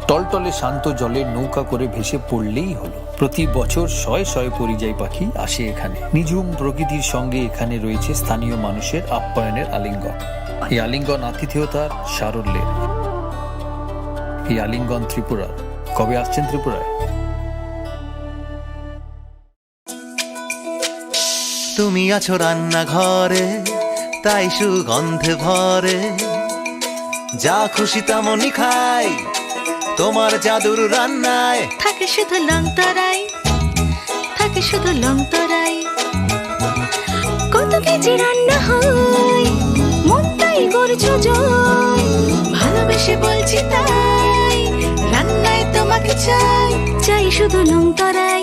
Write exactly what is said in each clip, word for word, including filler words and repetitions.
টলটলে শান্ত জলে নৌকা করে ভেসে পড়লেই হলো। প্রতি বছর শয়ে শয়ে পরিযায়ী পাখি আসে এখানে। নিঝুম প্রকৃতির সঙ্গে এখানে রয়েছে স্থানীয় মানুষের আপ্যায়নের আলিঙ্গন। এই আলিঙ্গন আতিথেয়তার সারল্যের। এই আলিঙ্গন ত্রিপুরার। কবে আসছেন ত্রিপুরায়? তুমি আছো রান্নাঘরে, তাই সুগন্ধে ভরে। যা খুশি তেমনই খাই, তোমার জাদুর রান্নায়। থাকে শুধু লংতরাই, থাকে শুধু লংতরাই। কত কেজি রান্না হয়, মনটাই করছো জয়। ভালোবেসে বলছি তাই, রান্নায় তোমাকে চাই। চাই শুধু লংতরাই,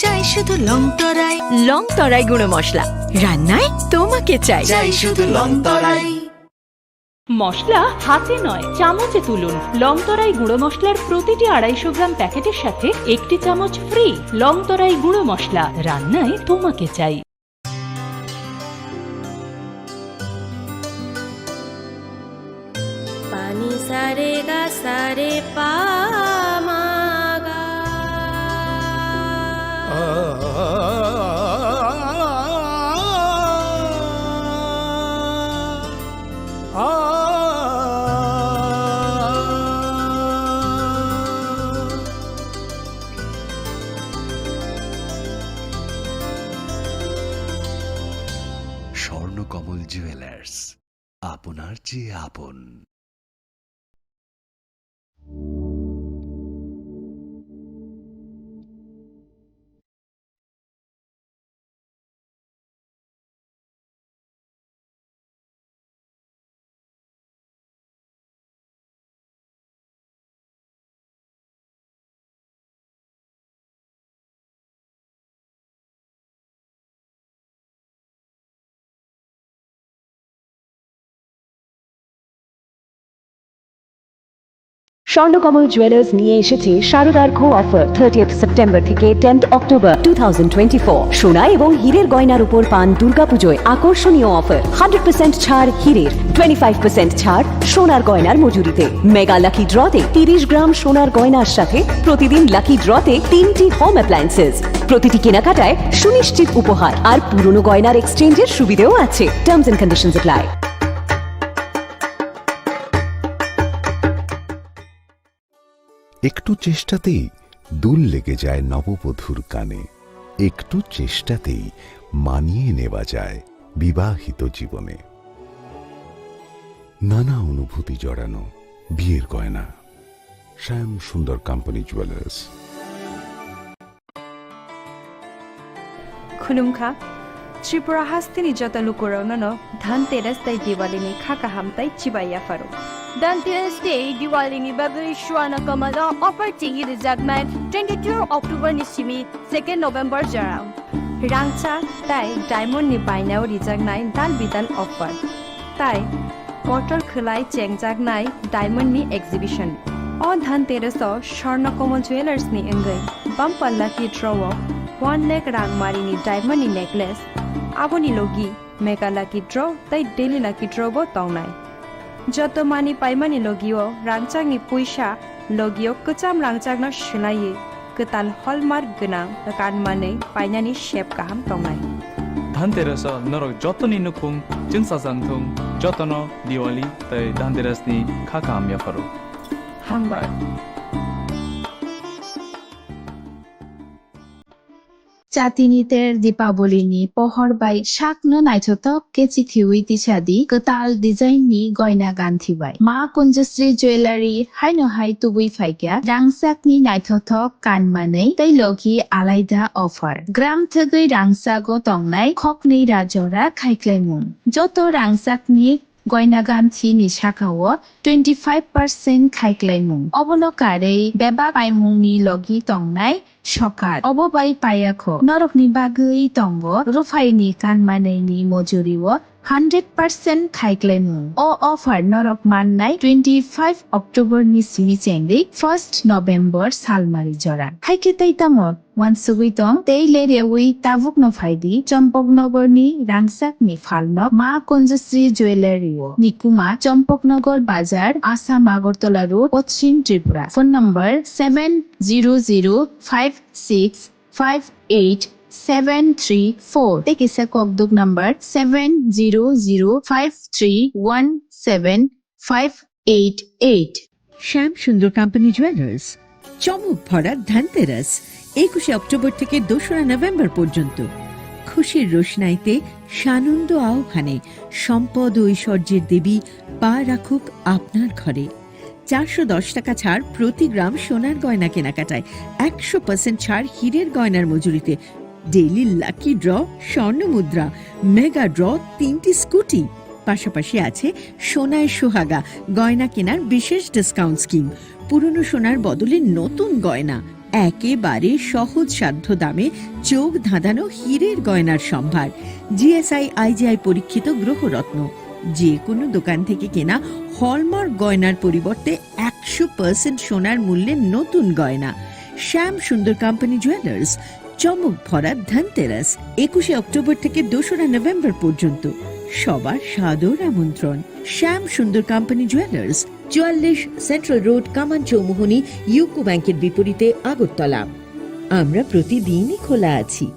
চাই শুধু লংতরাই। লংতরাই গুঁড়ো মশলা, রান্নায় তোমাকে চাই। চাই শুধু লংতরাই। মশলা হাতে নয়, চামচে তুলুন। লংতরাই গুঁড়ো মশলার প্রতিটি আড়াইশো গ্রাম প্যাকেটের সাথে একটি চামচ ফ্রি। লংতরাই গুঁড়ো মশলা, রান্নায় তোমাকে চাই। Pani sare ga sare pa ma ga. Swarnakamal jewellers, আপনার চেয়ে আপন। স্বর্ণকমল জুয়েলার্স নিয়ে এসেছে শারদার্ঘ অফার। থার্টিয়েথ সেপ্টেম্বর থেকে tenth October two thousand twenty four. সোনা এবং হীরের গয়নার উপর পান দুর্গাপুজোয় আকর্ষণীয় অফার। হান্ড্রেড পার্সেন্ট ছাড় হীরের, টোয়েন্টি ফাইভ পার্সেন্ট ছাড় সোনার গয়নার মজুরিতে। মেগা লাকি ড্রতে তিরিশ গ্রাম সোনার গয়নার সাথে প্রতিদিন লাকি ড্রতে তিনটি হোম অ্যাপ্লায়েন্সেস। প্রতিটি কেনাকাটায় সুনিশ্চিত উপহার আর পুরনো গয়নার এক্সচেঞ্জের সুবিধেও আছে। Terms and conditions apply. একটু চেষ্টাতেই দুল লেগে যায় নববধূর কানে, একটু চেষ্টাতেই মানিয়ে নেওয়া যায় বিবাহিত জীবনে। নানা অনুভূতি জড়ানো বিয়ের গয়না। শ্যাম সুন্দর company jewellers. Khulumkha, Tripura hasteni joto lukurokno no Dhanteras tei Diwali ni kha kaham tei chibai yapharo. Dhanteras tei Diwali ni bagwi Swarna Kamal o offer chengwi rwjaknai twenty-two October ni simi second November jora. Rangchak tei diamond ni bainao rijaknai dal bidal offer. Tai kotor khwlai chengjaknai diamond ni exhibition. O Dhanteras o Swarna Kamal Jewellers ni wngwi bumper lucky draw o one lakh rang mari ni diamond ni necklace, aboni logi mega lucky draw tei daily lucky draw bo tongnai. Joto mani paimani logio rangchakni puisa logio kwcham rangchakno swlaiwi kwtal hallmark gwnang kanmanwi painani sep kaham tongnai. Dhanteras o norok jotoni nukhung chwngsajak thung, jotono Diwali tei Dhanteras ni kha kaham yapharo. Hambai. Chatini ter Dipaboli ni pohor bai sakno naithothok khe chithiwi tisadi kwtal design ni goina ganthi bai. Ma Kunjasri Jewellery haino hai tubui phaikha rangchak ni naithothok kanmanwi tei logi alaida offer. Gram thwgwi rangchago tongnai khoknwi ra jora khaiklaimung. Joto rangchak ni goina ganthi ni saka o twenty five percent khaiklaimung. Obono karwi bebak paimung ni logi tongnai sokat. Obo bai paiya kho. Norok ni bagwi tongo ruphai ni kanmanwi ni mojuri o Hundred percent khaiklaimung. O offer norok mannai twenty five October ni simi chengwi first November salmari jora. Haikhe tei tamo wansugwi tong, tei leryawi tabukno phaidi Champaknagar ni rangchak ni phalno Ma Kanjasri Jewellery o. Nikuma Champaknagar Bazar, Assam Agartala Road, Pachim Tripura. Phone number seven zero zero five six five eight seven three four. Tei kisa kokduk number seven zero zero five three one seven five eight eight. শ্যাম সুন্দর company jewellers, চমক ভরা ধনতেরাস, একুশে অক্টোবর থেকে দোসরা নভেম্বর পর্যন্ত। খুশির রোশনাইতে সানন্দ আহ্বানে সম্পদ ও ঐশ্বর্যের দেবী পা রাখুক আপনার ঘরে। চারশো দশ টাকা ছাড় প্রতি গ্রাম সোনার গয়না কেনাকাটায়, একশো পার্সেন্ট ছাড় হীরের গয়নার মজুরিতে, ডেইলি লাকি ড্র, স্বর্ণ মুদ্রা, মেগা ড্র, তিনটি স্কুটি। পাশাপাশি আছে সোনায় সোহাগা গয়না কেনার বিশেষ ডিসকাউন্ট স্কিম, পুরনো সোনার বদলে নতুন গয়না, একেবারে সহজসাধ্য দামে চোখ ধাঁধানো হীরের গয়নার সম্ভার। জিএসআই আইজিআই পরীক্ষিত গ্রহরত্ন, যে কোনো দোকান থেকে কেনা হলমার্ক গয়নার পরিবর্তে একশো পার্সেন্ট সোনার মূল্যে নতুন গয়না। শ্যাম সুন্দর কোম্পানি জুয়েলার্স, চমক ভরা ধনতেরাস, একুশে অক্টোবর থেকে দোসরা নভেম্বর পর্যন্ত। সবার সাদর আমন্ত্রণ। শ্যাম সুন্দর কোম্পানি জুয়েলার্স, চুয়াল্লিশ সেন্ট্রাল রোড, কামান চৌমুহনী, ইউকো ব্যাংকের বিপরীতে, আগরতলা। আমরা প্রতিদিনই খোলা আছি।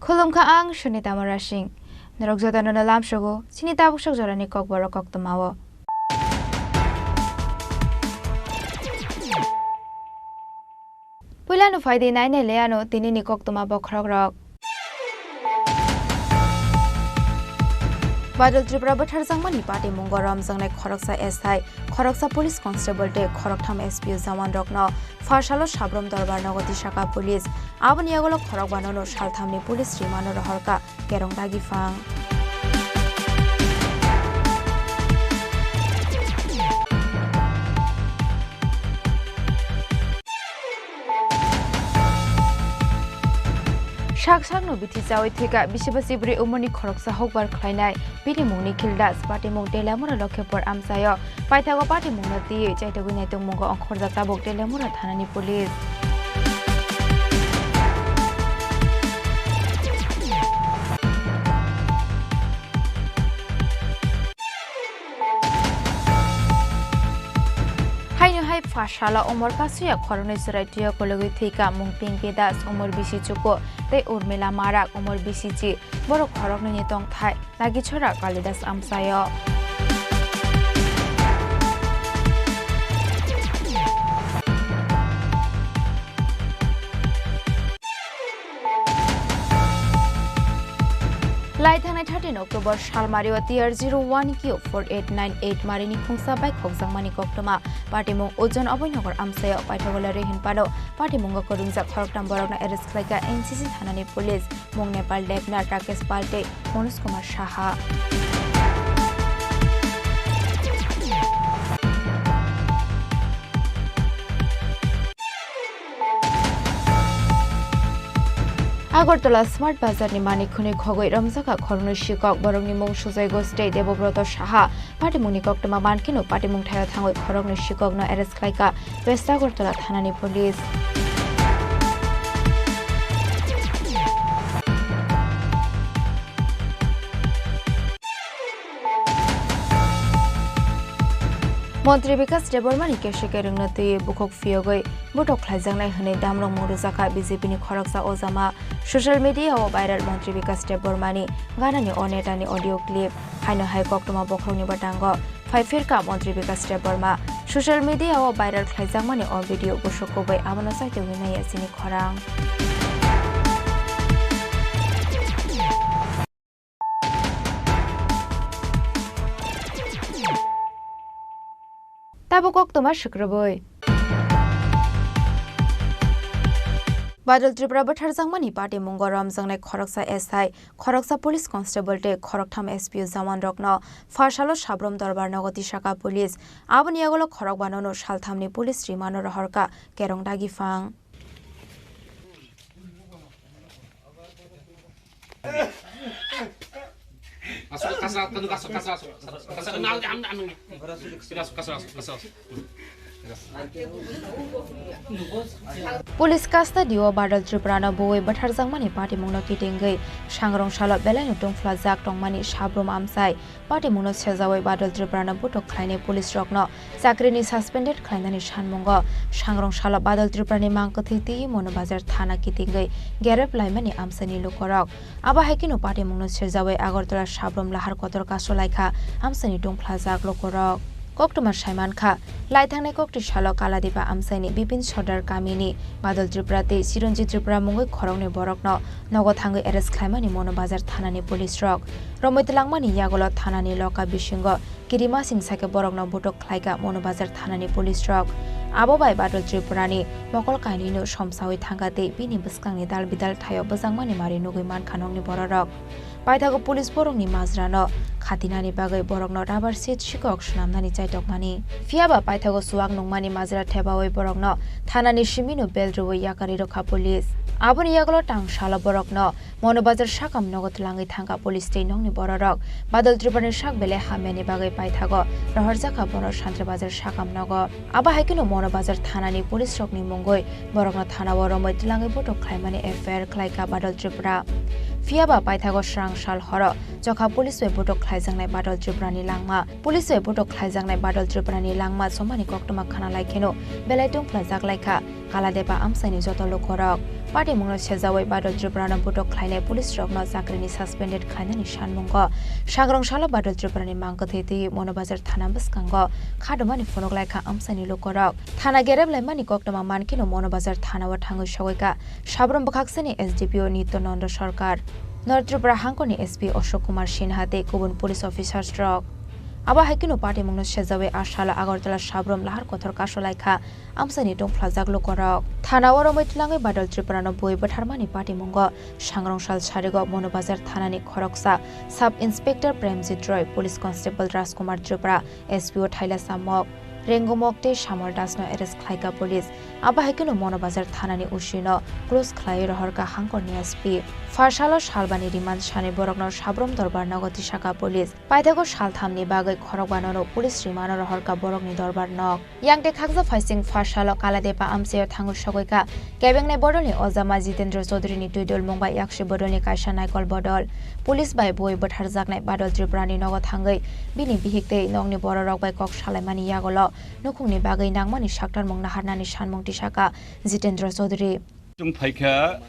Khulumkha, ang Sunita Murasing. Norok jotono no lamsogo chini tabuk sok jorani kokborok koktwmao. Puilano phaidi nainai le ano tinini koktwma bokhorokrok. Badal Tripura bwtharjakmani patimungo romjaknai khoroksa S I, khoroksa police constable tei khoroktham S P O jawanrokno pha salo Sabrom Dorbar nogo tisaka police. Aboni yagulo khorokbanono salthamni police rimano rohorkha. Kerong dagi phang. Sak sakno bithi chawi thwikha bisi basi bwrwi umorni khoroksa hokbar khlainai. Bini mung Nikhil Das, patimung Telamura Lokhepur amchaio. Paithago patimungno twiwi chaitogwi naitokmungo ongkhorjak tabuk Telamura thanani police. Haino hai pha sala Omor Kasuya khoroknwi chwrai twiyo kologwi thwikha mung Pinky Das, Omor bisi chuku, tei Urmila Marak, Omor bisi chi, borok khoroknwini tongthai. Nagichora Kalidas amchaio. Lai thangnai thirteen October salmario T R zero one Q four eight nine eight marini khungsa bai khokjakmani koktwma patimung Ojon Oboinogor amchaio paithago lerwi hinphano patimungo kwrwngjak khoroktham borokno arrest khlaikha N C C thanani police. Mung Nepal Debnar, Rakesh Pal tei Manoj Kumar Saha. Agartala Smart Bazar ni manik khwnwi khogwi romjakha khoroknwi sikok, borokni mung Sujoy Ghosh tei Debobroto Saha. Patimungni koktwma mankheno patimung thaio thangwi khoroknwi sikokno arrest khlaikha West Agartala thanani police. Montri Bikas Debbarmani kesike rwngno twiwi bukhuk phiyogwi butok khlaijaknai hwnwi damrokmung rwjakha B J P ni khoroksa ojama. Social media o viral Montri Bikas Debbarmani ganani o netani audio clip, haino hai koktwma bokhorokni bwtango phai phirkha Montri Bikas Debbarma. Social media o viral khlaijakmani o video busuk kubui abono saitogwi naiya chini khorang. Tabuk koktwma swkrwbwi. Badal Tripura bwtharjakmani patimungo romjaknai khoroksa S I, khoroksa police constable tei khoroktham S P O jawanrokno pharsalo Sabrom Dorbar nogo tisaka police. Aboni yagulo khorokbanono salthamni police rimano rohorkha kerong dagiphang. Police custody o Badal Tripura no buwi bwtharjakmani patimung no kitingwi sangrong salo belai no tungphlajak tongmani Sabrom amchai. Patimungno sejawi Badal Tripurano butok khlainai police rokno chakrini suspended khlainani sanmungo sangrong salo Badal Tripurani mangkwthwi twiwi Mono Bazar thana kitingwi gerep laimani amchaini lukorok. Abo hai kheno patimungno sejawi Agartala Sabrom lahar kotor kasolaikha amchaini tungphlajak lukorok. Koktwma saimankha, laithangnai kokti salo Kaladepa amchaini Bipin Sordar kamini Badal Tripura tei Chiranjit Tripura mungwi khoroknwi borokno nogo thangwi arrest khlaimani Mono Bazar thanani police rok. Romwi twlangmani yagulo thanani loka bisingo kirimasing sakhe borokno butok khlaikha Mono Bazar thanani police rok. Abo bai Badal Tripurani mokol kainwino somsawi thangkha tei bini bwskangni dal bidal thaio bwjakmani mari nugwi mankha nokni bororok. Paithago police borokni majrano khatinani bagwi borokno rubber sheet sikok swnamnani chaitokmani. Phiyaba paithago chuwak nungmani majra thebawi borokno thanani simino bel rwui yakarwi rwkha police. Aboni yagulo tang salo borokno Mono Bazar sakam nogo twlangwi thangkha police tei nokni bororok. Badal Tripurani sak belai hamyani bagwi paithago rohorjakha bono Santri Bazar sakam nogo. Abo hai kheno Mono Bazar thanani police rokni mungwi borokno thanao romwi twlangwi butok khlaimani F I R khlaikha Badal Tripura. Phiyaba paithago srang sal horo chokha police bai butok khlaijaknai Badal Tripurani langma. Police bai butok khlaijaknai Badal Tripurani langma chomani koktwma khna lai kheno belai tungphlajak laikha Kaladepa amchaini joto lukorok. Patimungno sejawi Badal Tripurano butok khlainai police rokno chakrini suspended khlainani sanmungo sangrong salo Badal Tripurani mangkwthwi twiwi Mono Bazar thana bwskango khadomani phunuk laikha amchaini lukorok. Thana gerep laimani koktwma mankheno Mono Bazar thanao thangwi sogwikha Sabrom bwkhaksani S D P O Nityananda Sarkar, North Tripura hangkorni S P Ashok Kumar Sinha tei kubun police officers rok. Abo hai kheno patimungno sejawi a salo Agartala Sabrom lahar kotor kasolaikha amchaini tungphlajak lukorok. Thanao romwi twlangwi Badal Tripurano buwi bwtharmani patimungo sangrong sal sarigo Mono Bazar thanani khoroksa Sub Inspector Premjit Roy, Police Constable Rajkumar Tripura, S P O Thaila Samok, Rengo Mok tei Samol Dasno arrest khlaikha police. Abo hai kheno Mono Bazar thanani O C no close khlaiwi rohorkha hangkorni S P. Pharsalo salbani remand sanwi borokno Sabrom Dorbar nogo tisaka police. Paithago salthamni bagwi khorokbanono police rimano rohorkha borokni dorbar nok. Yang tei khaksa phaising pharsalo Kaladepa amchaio thangwi sogwikha kebengnai bodolni ojama Jitendra Chaudhuryni twidulmung bai yaksi bodolni kaisa naikol bodol. Police bai bui bwtharjaknai Badal Tripurani nogo thangwi bini bihik tei nokni bororok bai kok salaimani yagulo nukhungni bagwi nangmani saktarmung naharnani sanmung tisaka Jitendra Chaudhury. Chwng phaikha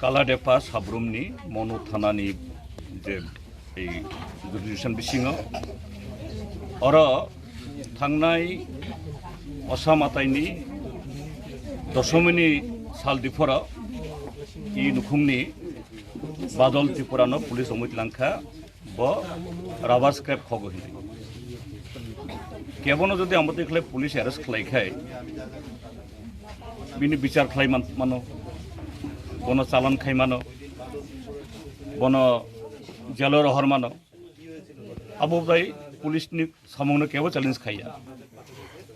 Kaladepa Sabrumni Mono thanani je ei jurisdiction bisingo. Oro thangnai Osa mataini Dosomini sal diphoro i nukhungni Badal Tripurano police romwi twlangkha. Bo rubber scrap khogo hinwi. Kebono jodi amotwi khlai police arrest khlai khai, bini bichar khlai man-, mano, bono chalan khai mano, bono jail o rohor mano. Abo bai police ni samungno kebo challenge khaiya.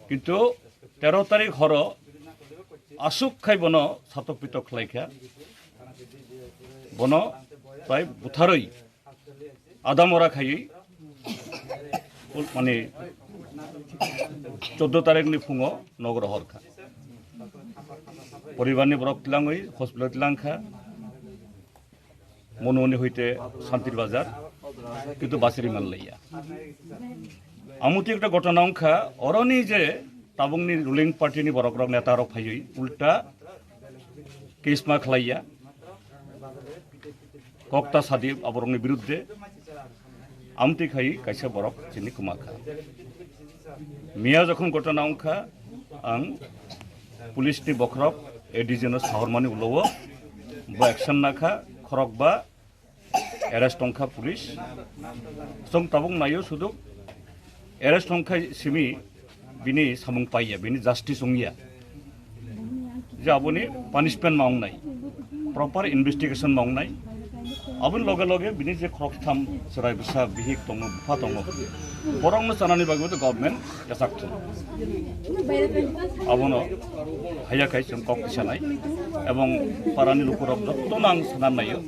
Kintu tero tarik horo aswk khai bono satok pitok khlai kha, bono tai butharwi adamora khaiwi, mane, choudo tarikni phungo nogo rohor kha. Poribarni borok twlangwi hospital twlang kha. Mononi hoite Santir Bazar, kintu bachiri manlaiya. Amutwi ekta ghotona wngkha, oroni je tabukni ruling party ni borok rok, neta rok phaiwi ulta case ma khlaiya, kokta sadi aborokni biruddhe amtwi khai kaisa borok chini kwma kha. Miya jokhon ghotona wngkha, ang police ni bokhorok A D G no sahormani ulo o bo action nakha, khorokba arrest tongkha police. Chwng tabuk naio sudu arrest tongkha simi bini samung paiya, bini justice wngya. Je aboni punishment ma wngnai, proper investigation ma wngnai. Aboni loge loge bini je khoroktham chwrai bwsa bihik tongo, bupha tongo, borokno chanani bagwi to government yachak thung. Abono haya khai chwng kok tisanai ebong parani lukurok jottono ang sanan naio,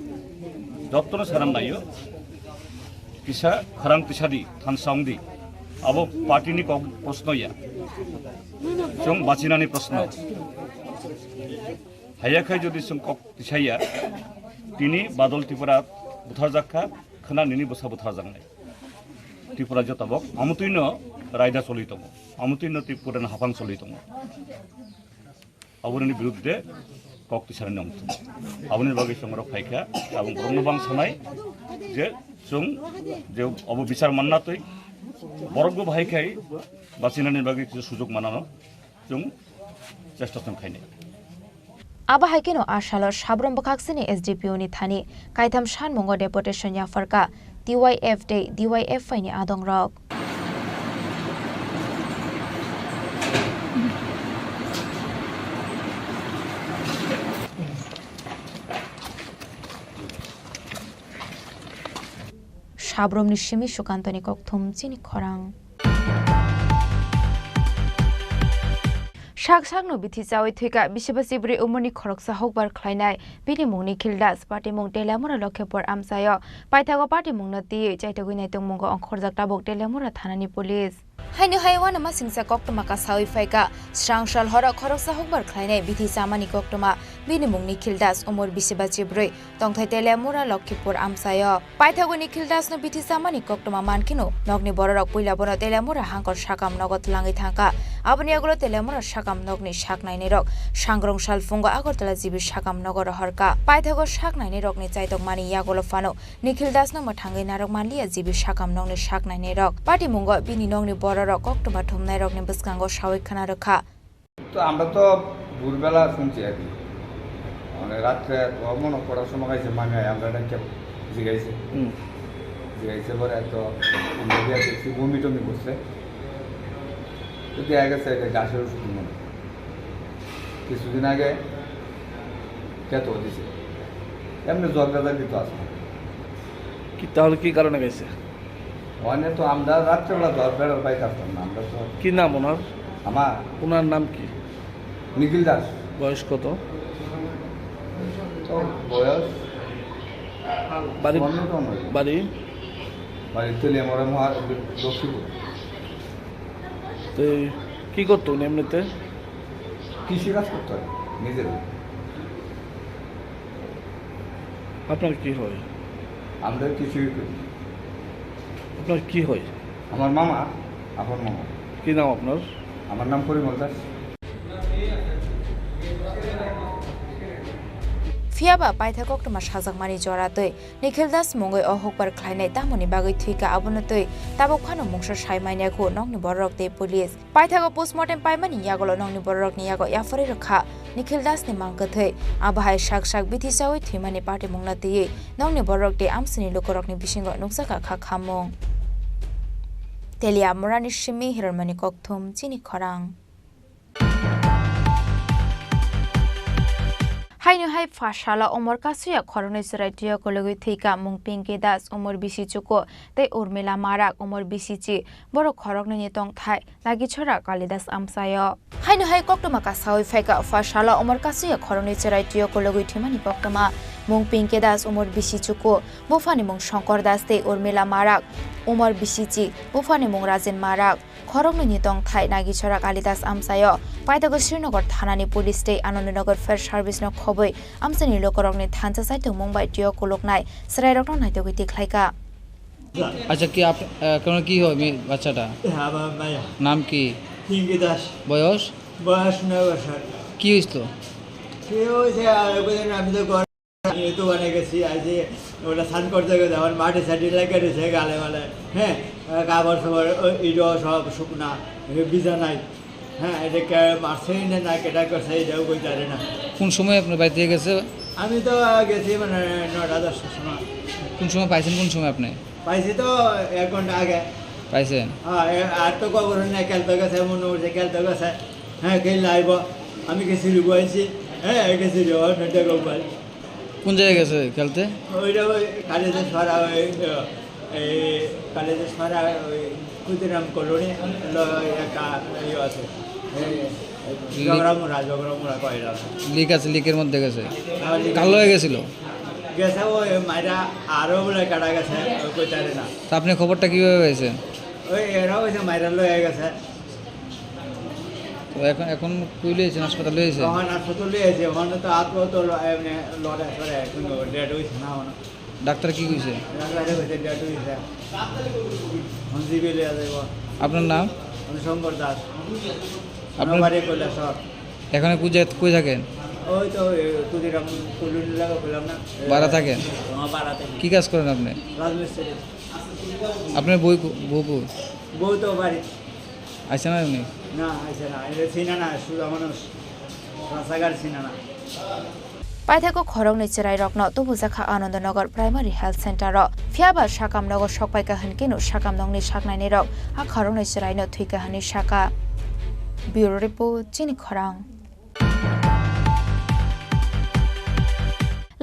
jottono sanan naio. Kisa kharang tisadi, thansa wngdi. Abo party ni kok proshno ya. Chwng bachinani proshno. Haya khai jodi chwng kok tisaya, tini Badal Tripura butharjak kha, khwna nini bwsa butharjaknai. Tripura jotabok amutwino raida choli tongo, amutwino Tripura ni haphang choli tongo. Aboni biruddhe kok tisarani ongthung. Aboni bagwi chwng rok phaikha, aboni borokno bang sanai je chwng je obo bichar manna twi borok bo bahai khai bachinani bagwi kisa sujok manano chwng chesta chwng khainai. Abo hai kheno a salo Sabrom bwkhaksini S D P O ni thani kaitham sanmungo deputation yapharkha T Y F tei D Y F I ni adongrok. Sabromni simi Sukantoni kokthum chini khorang. Sak sakno bithi chawi thwikha bisiba chibrwi umorni khoroksa hokbar khlainai, bini mung Nikhil Das, patimung Teliamura Lokhipur amchaio. Paithago patimungno twiwi chaitogwi naitongmungo ongkhorjak tabuk Teliamura thanani police. Haino hai uanama singcha koktwma kasawi phaikha, srang sal horo khoroksa hokbar khlainai bithi chamani koktwma, bini mung Nikhil Das, umor bisiba chibrwi. Tongthai Teliamura Lokhipur amchaio. Paithago Nikhil Das no bithi chamani koktwma mankheno, nokni bororok puila bono Teliamura hangkor sakam nogo twlangwi thangkha. Aboni yagulo Teliamura sakam nokni sak nainairok sangrong salphungo Agartala G B sakam nogo rohorkha. Paithago sak nainairokni chaitokmani yagulo phano Nikhil Das no mwthangwi narwk manliya G B sakam nokni sak nainairok. Patimungo bini nokni bororok koktwma thumnairokni bwskango sawi khna rwkha. তো আমরা তো ভোরবেলা শুনছি আর কি, মানে রাত্রে তো মনে হয় কটার সময় খাইছে, মানে আমরা এটা কেউ জিগাইছে। হুম। জিগাইছে পরে তো আমরা গিয়ে দেখছি বমি টমি করছে। তো দেখা গেছে এটা গ্যাসের ওষুধ মনে হয়। কিছুদিন আগে খেতে দিছে, এমনি জ্বর গাজা কিন্তু আসে না। কি, তাহলে কি কারণে গেছে? ওখানে তো আমরা রাত্রেবেলা দশ বেড়ার পাই থাকতাম না, আমরা তো কি নাম ওনার? আমার? ওনার নাম কি? নিখিল দাস। বয়স কত? তো বয়স বাড়ি? চুয়ান্ন টন হয়েছে। বাড়ি? বাড়ি তেলিয়ামুড়া মহা-, লক্ষ্মীপুর। তো এই কি করতো উনি এমনিতে? কৃষি কাজ করতো আর কি, নিজের। আপনার কি হয়? আমরা কিছুই করি। আপনার কি হয়? আমার মামা, আপন মামা। কি নাম আপনার? আমার নাম পরিমল Das. Phiyaba paitha koktwma sajakmani jora twi Nikhil Das mungwi o hukbar khlainai tamoni bagwi thwikha abono twi tabuk phano mungsa sai manya khu nokni bororok tei police. Paithago postmortem paimani yagulo nokni bororokni yago yapharwi rwkha Nikhil Das ni mang kwthwi. Abo hai sak sak bithi chawi thwimani patimungno twiwi nokni bororok tei amsini lukurokni bisingo nukjakha kha khamung. Teliamurani simi Hironmani kokthum chini khorang. Haino hai pha salo Omor Kasuya khoroknwi chwrai twiyo kologwi thwikha mung Pinky Das, umor bisi chuku, tei Urmila Marak, umor bisi chi. Borok khoroknwini tongthai Nagichora Kalidas amchaio. Haino hai koktwma kasawi phaikha, pha salo Omor Kasuya khoroknwi chwrai twiyo kologwi thwimani koktwma. Mung Pinky Das, umor bisi chuku, buphani mung Shankar Das tei Urmila Marak, umor bisi chi, buphani mung Rajen Marak. Khoroknwini tongthai Nagichora Kalidas amchaio. Paithago Srinagar thanani police tei Anandnagar fire service no khobwi amchaini lukurokni thansa chaitokmung bai twiyo kuluknai chwrairokno naitugwi tikhlaikha. আচ্ছা, কি আপ-, আহ, কোনো কি হয় মেয়ে বাচ্চাটা? হ্যাঁ, আমার মেয়ে। নাম কি? পিঙ্কি দাস। বয়স? বয়স নয় বছর। কি হয়েছিল? কি হয়েছে? আর ওই দিন আমি তো ঘরে, আমি তো ওখানে গেছি, আজ ওটা স্নান করতে গেছে, আমার মাটি সাটি লেগে রয়েছে গালে মালে, হ্যাঁ, কাপড় সাপড়, ওই ইটো সব শুকনা, ভিজা নাই। হ্যাঁ, এটা কে মারছে না, না কেটা করছে, এটাও কই জানে না। কোন সময় আপনার বাড়ি থেকে গেছে? আমি তো, আহ, গেছি মানে নয়টা দশটার সময়। কোন সময় পাইছেন, কোন সময় আপনি? পাইছি তো এক ঘন্টা আগে। পাইছেন? হ্যাঁ, এ, আর তো খবর নেই, খেলতে গেছে, মনে হচ্ছে খেলতে গেছে। হ্যাঁ, খেললে আইব। আমি গেছি রে বলছি, হ্যাঁ, গেছি রে, ও নয়টা গোপাল। কোন জায়গায় গেছে খেলতে? ওইটা ওই কালিদাস পাড়া, ওই, এই কালিদাস পাড়া, ওই ক্ষুদিরাম কলোনি, লো-, একটা ইয়ে আছে। এই, এই লি-, জগরামুড়া, জগরামুড়া কয়লা। লিক আছে, লিকের মধ্যে গেছে। হ্যাঁ, লিক কার লগে গেছিল? গেছে ওই মাইরা আরো বলে কাটা গেছে, ওই কই জানে না। তা আপনি খবরটা কিভাবে পেয়েছেন? ওই এরা ওই যে মাইরা লয়ে গেছে। তো এখন, এখন কই লইছেন? হাসপাতাল লইছেন? ওখানে হাসপাতাল লয়ে আছে, ওখানে তো আত তো ল-, এমনি লড়ে চড়ে, কিন্তু ডেড হইছে না ওখানে। ডাক্তার কি কইছে? ডাক্তারে কইছে ডেড হইছে। এখন জিবি লয়ে যাইব। আপনার নাম? আমি শঙ্কর দাস। আপনার আমার বাড়ি কৈলাসহর। এখানে কোন জায়গা, কই থাকেন? ওই তো, ওই ক্ষুদিরাম কলোনি লাগা বললাম না? ভাড়া থাকেন? হ্যাঁ, ভাড়া থাকি। কি কাজ করেন আপনি? রাজমিস্ত্রি। আপনার বউ কো-, বউ কো? বউ তো বাড়ি। আইসে না উনি? না, আইসে না। এটা চিনে না, সুজা মানুষ। রাস্তাঘাট চিনে না। Paithakgo khoroknwi chwrairokno tubujakha Anandanagar Primary Health Center-o. Phiyaba sakam nogo sokpaikha hwnkhe no sakam nokni saknainirok a khoroknwi chwraino thwikha hwnwi sakha. Bureau Report, Chini Khorang.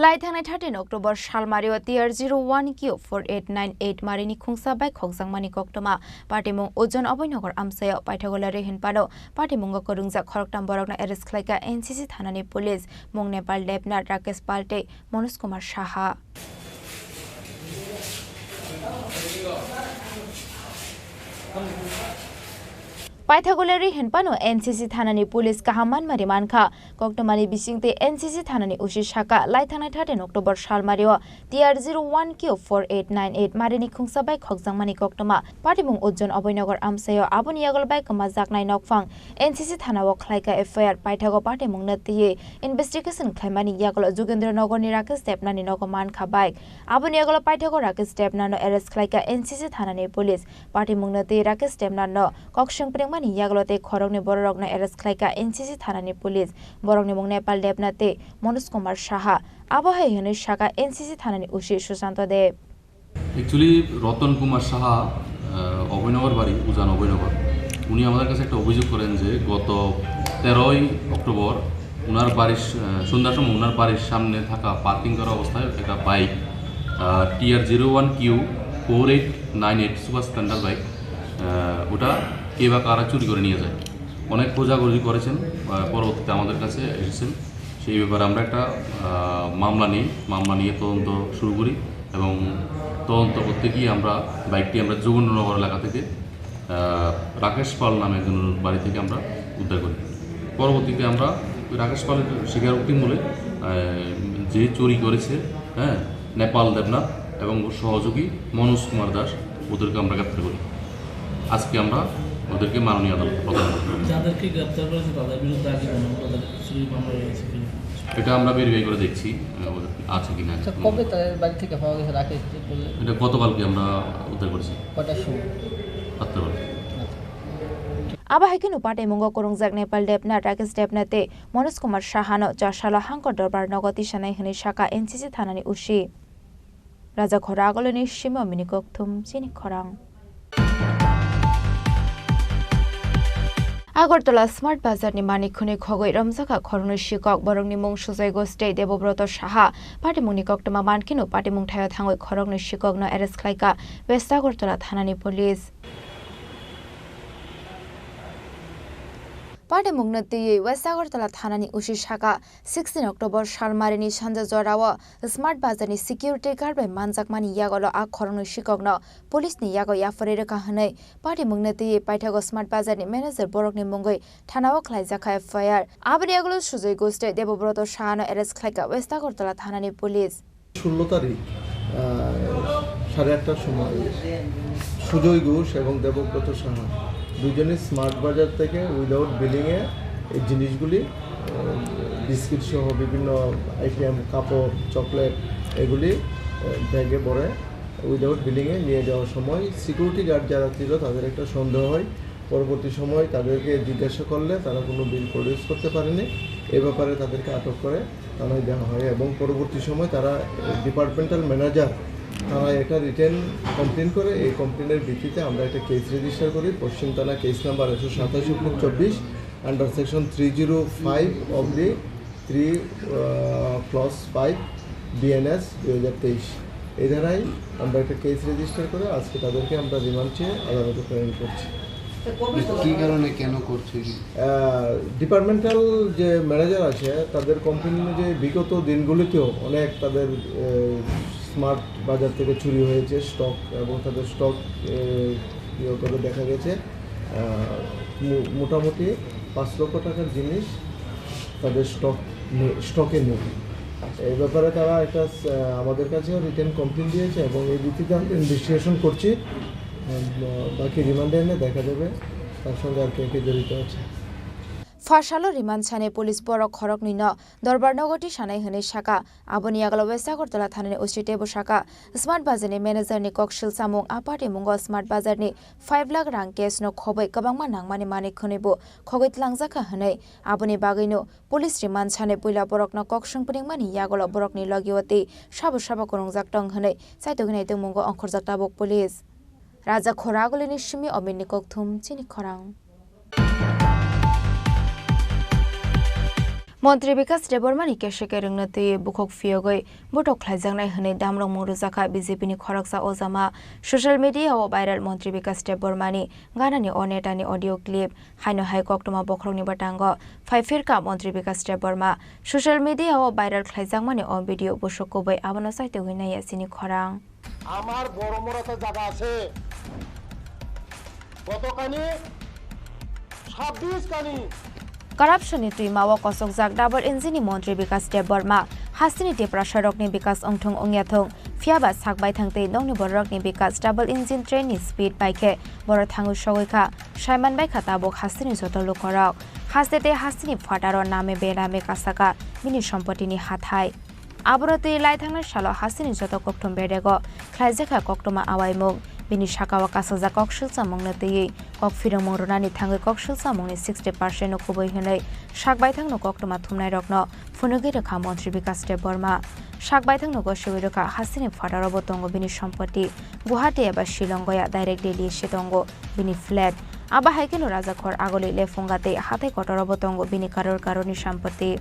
Lai thangnai thirteen October salmario T R zero one Q four eight nine eight marini khungsa bai khokjakmani koktwma patimung Ojon Abhoynagar amchaio paithakgo lerwi hinphano patimungo kwrwngjak khoroktham borokno arrest khlaikha N C C thanani police, mung Nepal Debnath, Rakesh Palte, Manoj Kumar Saha. Paithakgo lerwi hinphano N C C thanani police kaham manmari mankha. Koktwmani bisingtwi N C C thanani O C sakha, lai thangnai thirteen October salmario T R zero one Q four eight nine eight marini khungsa bai khokjakmani koktwma patimung Ojon Abhoynagar amchaio aboni yagulo bai kwmajaknai nokphang N C C thanao khlaikha F I R. Paithakgo patimungno twiwi investigation khlaimani yagulo Jogendra Nagarni Rakesh Debnathni nogo mankha bike. Aboni yagulo paithakgo Rakesh Debnathno arrest khlaikha N C C thanani police. Patimungno twiwi Rakesh Debnathno kok swng pringmani yagulo tei khoroknwi bororokno arrest khlaikha N C C thanani police. Borokni mung Nepal Debnath tei Manoj Kumar Saha. Abo hai hwnwi sakha N C C thanani O C Susanto Deb. Actually, Ratan কুমার সাহা, আহ, অভয়নগর বাড়ি, উজান অভয়নগর। উনি আমাদের কাছে একটা অভিযোগ করেন যে গত তেরোই অক্টোবর ওনার বাড়ির স-, আহ, সন্ধ্যার সময় ওনার বাড়ির সামনে থাকা পার্কিং করা অবস্থায় একটা বাইক, আহ, T R zero one Q four eight nine eight super splendor bike, uh, ওটা কে বা কারা চুরি করে নিয়ে যায়। অনেক খোঁজাখুঁজি করেছেন, আহ, পরবর্তীতে আমাদের কাছে এসেছেন। সেই ব্যাপারে আমরা একটা, আহ, মামলা নিই, মামলা নিয়ে তদন্ত শুরু করি এবং তদন্ত করতে গিয়ে আমরা বাইকটি আমরা যোগেন্দ্রনগর এলাকা থেকে, আহ, রাকেশ পাল নামে একজনের বাড়ি থেকে আমরা উদ্ধার করি। পরবর্তীতে আমরা ওই রাকেশ পালের স্বীকারোক্তি মূলে, আহ, যে চুরি করেছে, হ্যাঁ, নেপাল দেবনাথ এবং ওর সহযোগী মনোজ কুমার দাস, ওদেরকে আমরা গ্রেপ্তার করি। আজকে আমরা ওদেরকে মাননীয় আদালতে প্রদান করব। যাদেরকে গ্রেপ্তার করেছে তাদের বিরুদ্ধে আগে কোনো তাদের চুরির মামলা রয়েছে কিনা? এটা আমরা ভেরিফাই করে দেখছি, আহ, ওদের আছে কিনা। আচ্ছা, কবে তাদের বাড়ি থেকে পাওয়া গেছে রাকেশ যে বললেন? এটা গতকালকে আমরা উদ্ধার করেছি। কটার সময়? সাতটা বাজে। আচ্ছা। Abo hai kheno pataimungo kwrwngjak Nepal Debnath, Rakesh Debnath tei Manoj Kumar Sahano Chasalo Hangkor Dorbar nogo tisanai hwnwi sakha N C C thanani O C. Raja Khora Agoloni Simo Mini Kokthum, Chini Khorang. Agartala Smart Bazar ni manik khwnwi khogwi romjakha khoroknwi sikok, borokni mung Sujoy Ghosh tei Debobroto Saha. Patimungni koktwma mankheno patimung thaio thangwi khoroknwi sikokno arrest khlaikha West Agartala thanani police. Patimungno twiwi West Agartala thanani O C sakha, sixteen October salmarini sanja jorao Smart Bazar ni security guard bai manjakmani yagulo a khoroknwi sikokno police ni yago yapharwi rwkha hwnwi patimungno twiwi paithago Smart Bazar ni manager borokni mungwi thanao khlaijakha F I R. Aboni yagulo Sujoy Ghosh tei Debobroto Sahano arrest khlaikha West Agartala thanani police. ষোলো তারিখ, আহ, সাড়ে আটটার সময় সুজয় ঘোষ এবং দেবব্রত সাহা দুজনই স্মার্ট বাজার থেকে উইদাউট বিলিংয়ে এই জিনিসগুলি, আহ, বিস্কিট সহ বিভিন্ন আইটেম, কাপড়, চকলেট, এগুলি, আহ, ব্যাগে ভরে উইদাউট বিলিংয়ে নিয়ে যাওয়ার সময় সিকিউরিটি গার্ড যারা ছিল, তাদের একটা সন্দেহ হয়। পরবর্তী সময় তাদেরকে জিজ্ঞাসা করলে তারা কোনো বিল প্রডিউস করতে পারেনি। এ ব্যাপারে তাদেরকে আটক করে থানায় দেওয়া হয় এবং পরবর্তী সময় তারা, আহ, ডিপার্টমেন্টাল ম্যানেজার থানায় একটা রিটেন কমপ্লেন করে। এই কমপ্লেনের ভিত্তিতে আমরা একটা কেস রেজিস্টার করি পশ্চিম থানা, কেস নাম্বার একশো সাতাশ অব্লিক চব্বিশ, under section three zero five oblique three, uh, clause five BNS দুই হাজার তেইশ। এই ধারায় আমরা একটা কেস রেজিস্টার করে আজকে তাদেরকে আমরা রিমান্ড চেয়ে আদালতে প্রেরণ করছি। কি কারণে, কেন করছে? আহ, ডিপার্টমেন্টাল যে ম্যানেজার আছে, তাদের কমপ্লেন অনুযায়ী বিগত দিনগুলিতেও অনেক তাদের, আহ, স্মার্ট বাজার থেকে চুরি হয়েছে স্টক এবং তাদের স্টক, আহ, ইয়ে করে দেখা গেছে, আহ, মো-, মোটামুটি পাঁচ লক্ষ টাকার জিনিস তাদের স্টক নে-, স্টকে নেই। এই ব্যাপারে তারা একটা, আহ, আমাদের কাছেও রিটেন কমপ্লেন দিয়েছে এবং এই ভিত্তিতে আমরা ইনভেস্টিগেশন করছি। আহ, বাকি রিমান্ডে এনে দেখা যাবে তার সঙ্গে আর কে কে জড়িত আছে। Phasalo rimani sani police borok khoroknwino Dorbar nogo tisanai hwnwi saka. Aboni yagulo West Agartala thanani O C teibo saka, Smart Bazar ni manager ni kok sil samung, a party mungo Smart Bazar ni five lakh rang cash no khobwi kwbangma nangmani manwi khwnwi bo khogwi tlangjak kha hwnwi. Aboni bagwino police rimani sani puila borokno kok swng pwnwngmani yagulo borokni logio tei sabo sabo kwrwngjak tong hwnwi saitogwi naitongmungo ongkhorjak tabuk police. Raja Khoragulini simi Ominni kokthum chini khorang. Montri Bikas Debbarmani keseke rwngno twiwi bukhuk phiyogwi botok khlaijaknai hwnwi damrokmung rwjakha B J P ni khoroksa ojama. Social media o viral Montri Bikas Debbarmani ganani o netani audio clip. Haino hai koktwma bokhorokni bwtango phai phirkha Montri Bikas Debbarma. Social media o viral khlaijakmani o video busuk kubui abono saitogwi naiya chini khorang. আমার বড় মোড়াতে জায়গা আছে, কতখানি? ছাব্বিশ খানি। Corruption ni twima o kosokjak double engine ni montri Bikas Debbarma, hasteni Tiprasa rokni bikas wngthung wngya thung, phiyaba sak baithang tei nokni bororokni bikas double engine train ni speed bai khe borok thangwi sogwi kha, saiman bai kha tabuk hasteni joto lukorok. Haste tei hasteni phataro name bename kasaka bini sompotini hathai. Aboro twi lai thangnai salo hasteni joto kokthum bedego khlaijakha koktwma awaimung. Bini sakao kasajak kok silchamungno twiwi kok phirwngmung rwnani thangwi kok silchamungni sixty percent no kubui hwnwi sak baithangno koktwma thumnairokno phunugwi rwkha Montri Bikas Debbarma. Sak baithangno gosiwi rwkha hasteni phataro bo tongo bini sompoti. Guwahati eba Shillong goya direct Delhi se tongo bini flat. Abo hai kheno Rajakhor, Agoli, Lephunga tei hathai kotoro bo tongo bini karor karorni sompoti.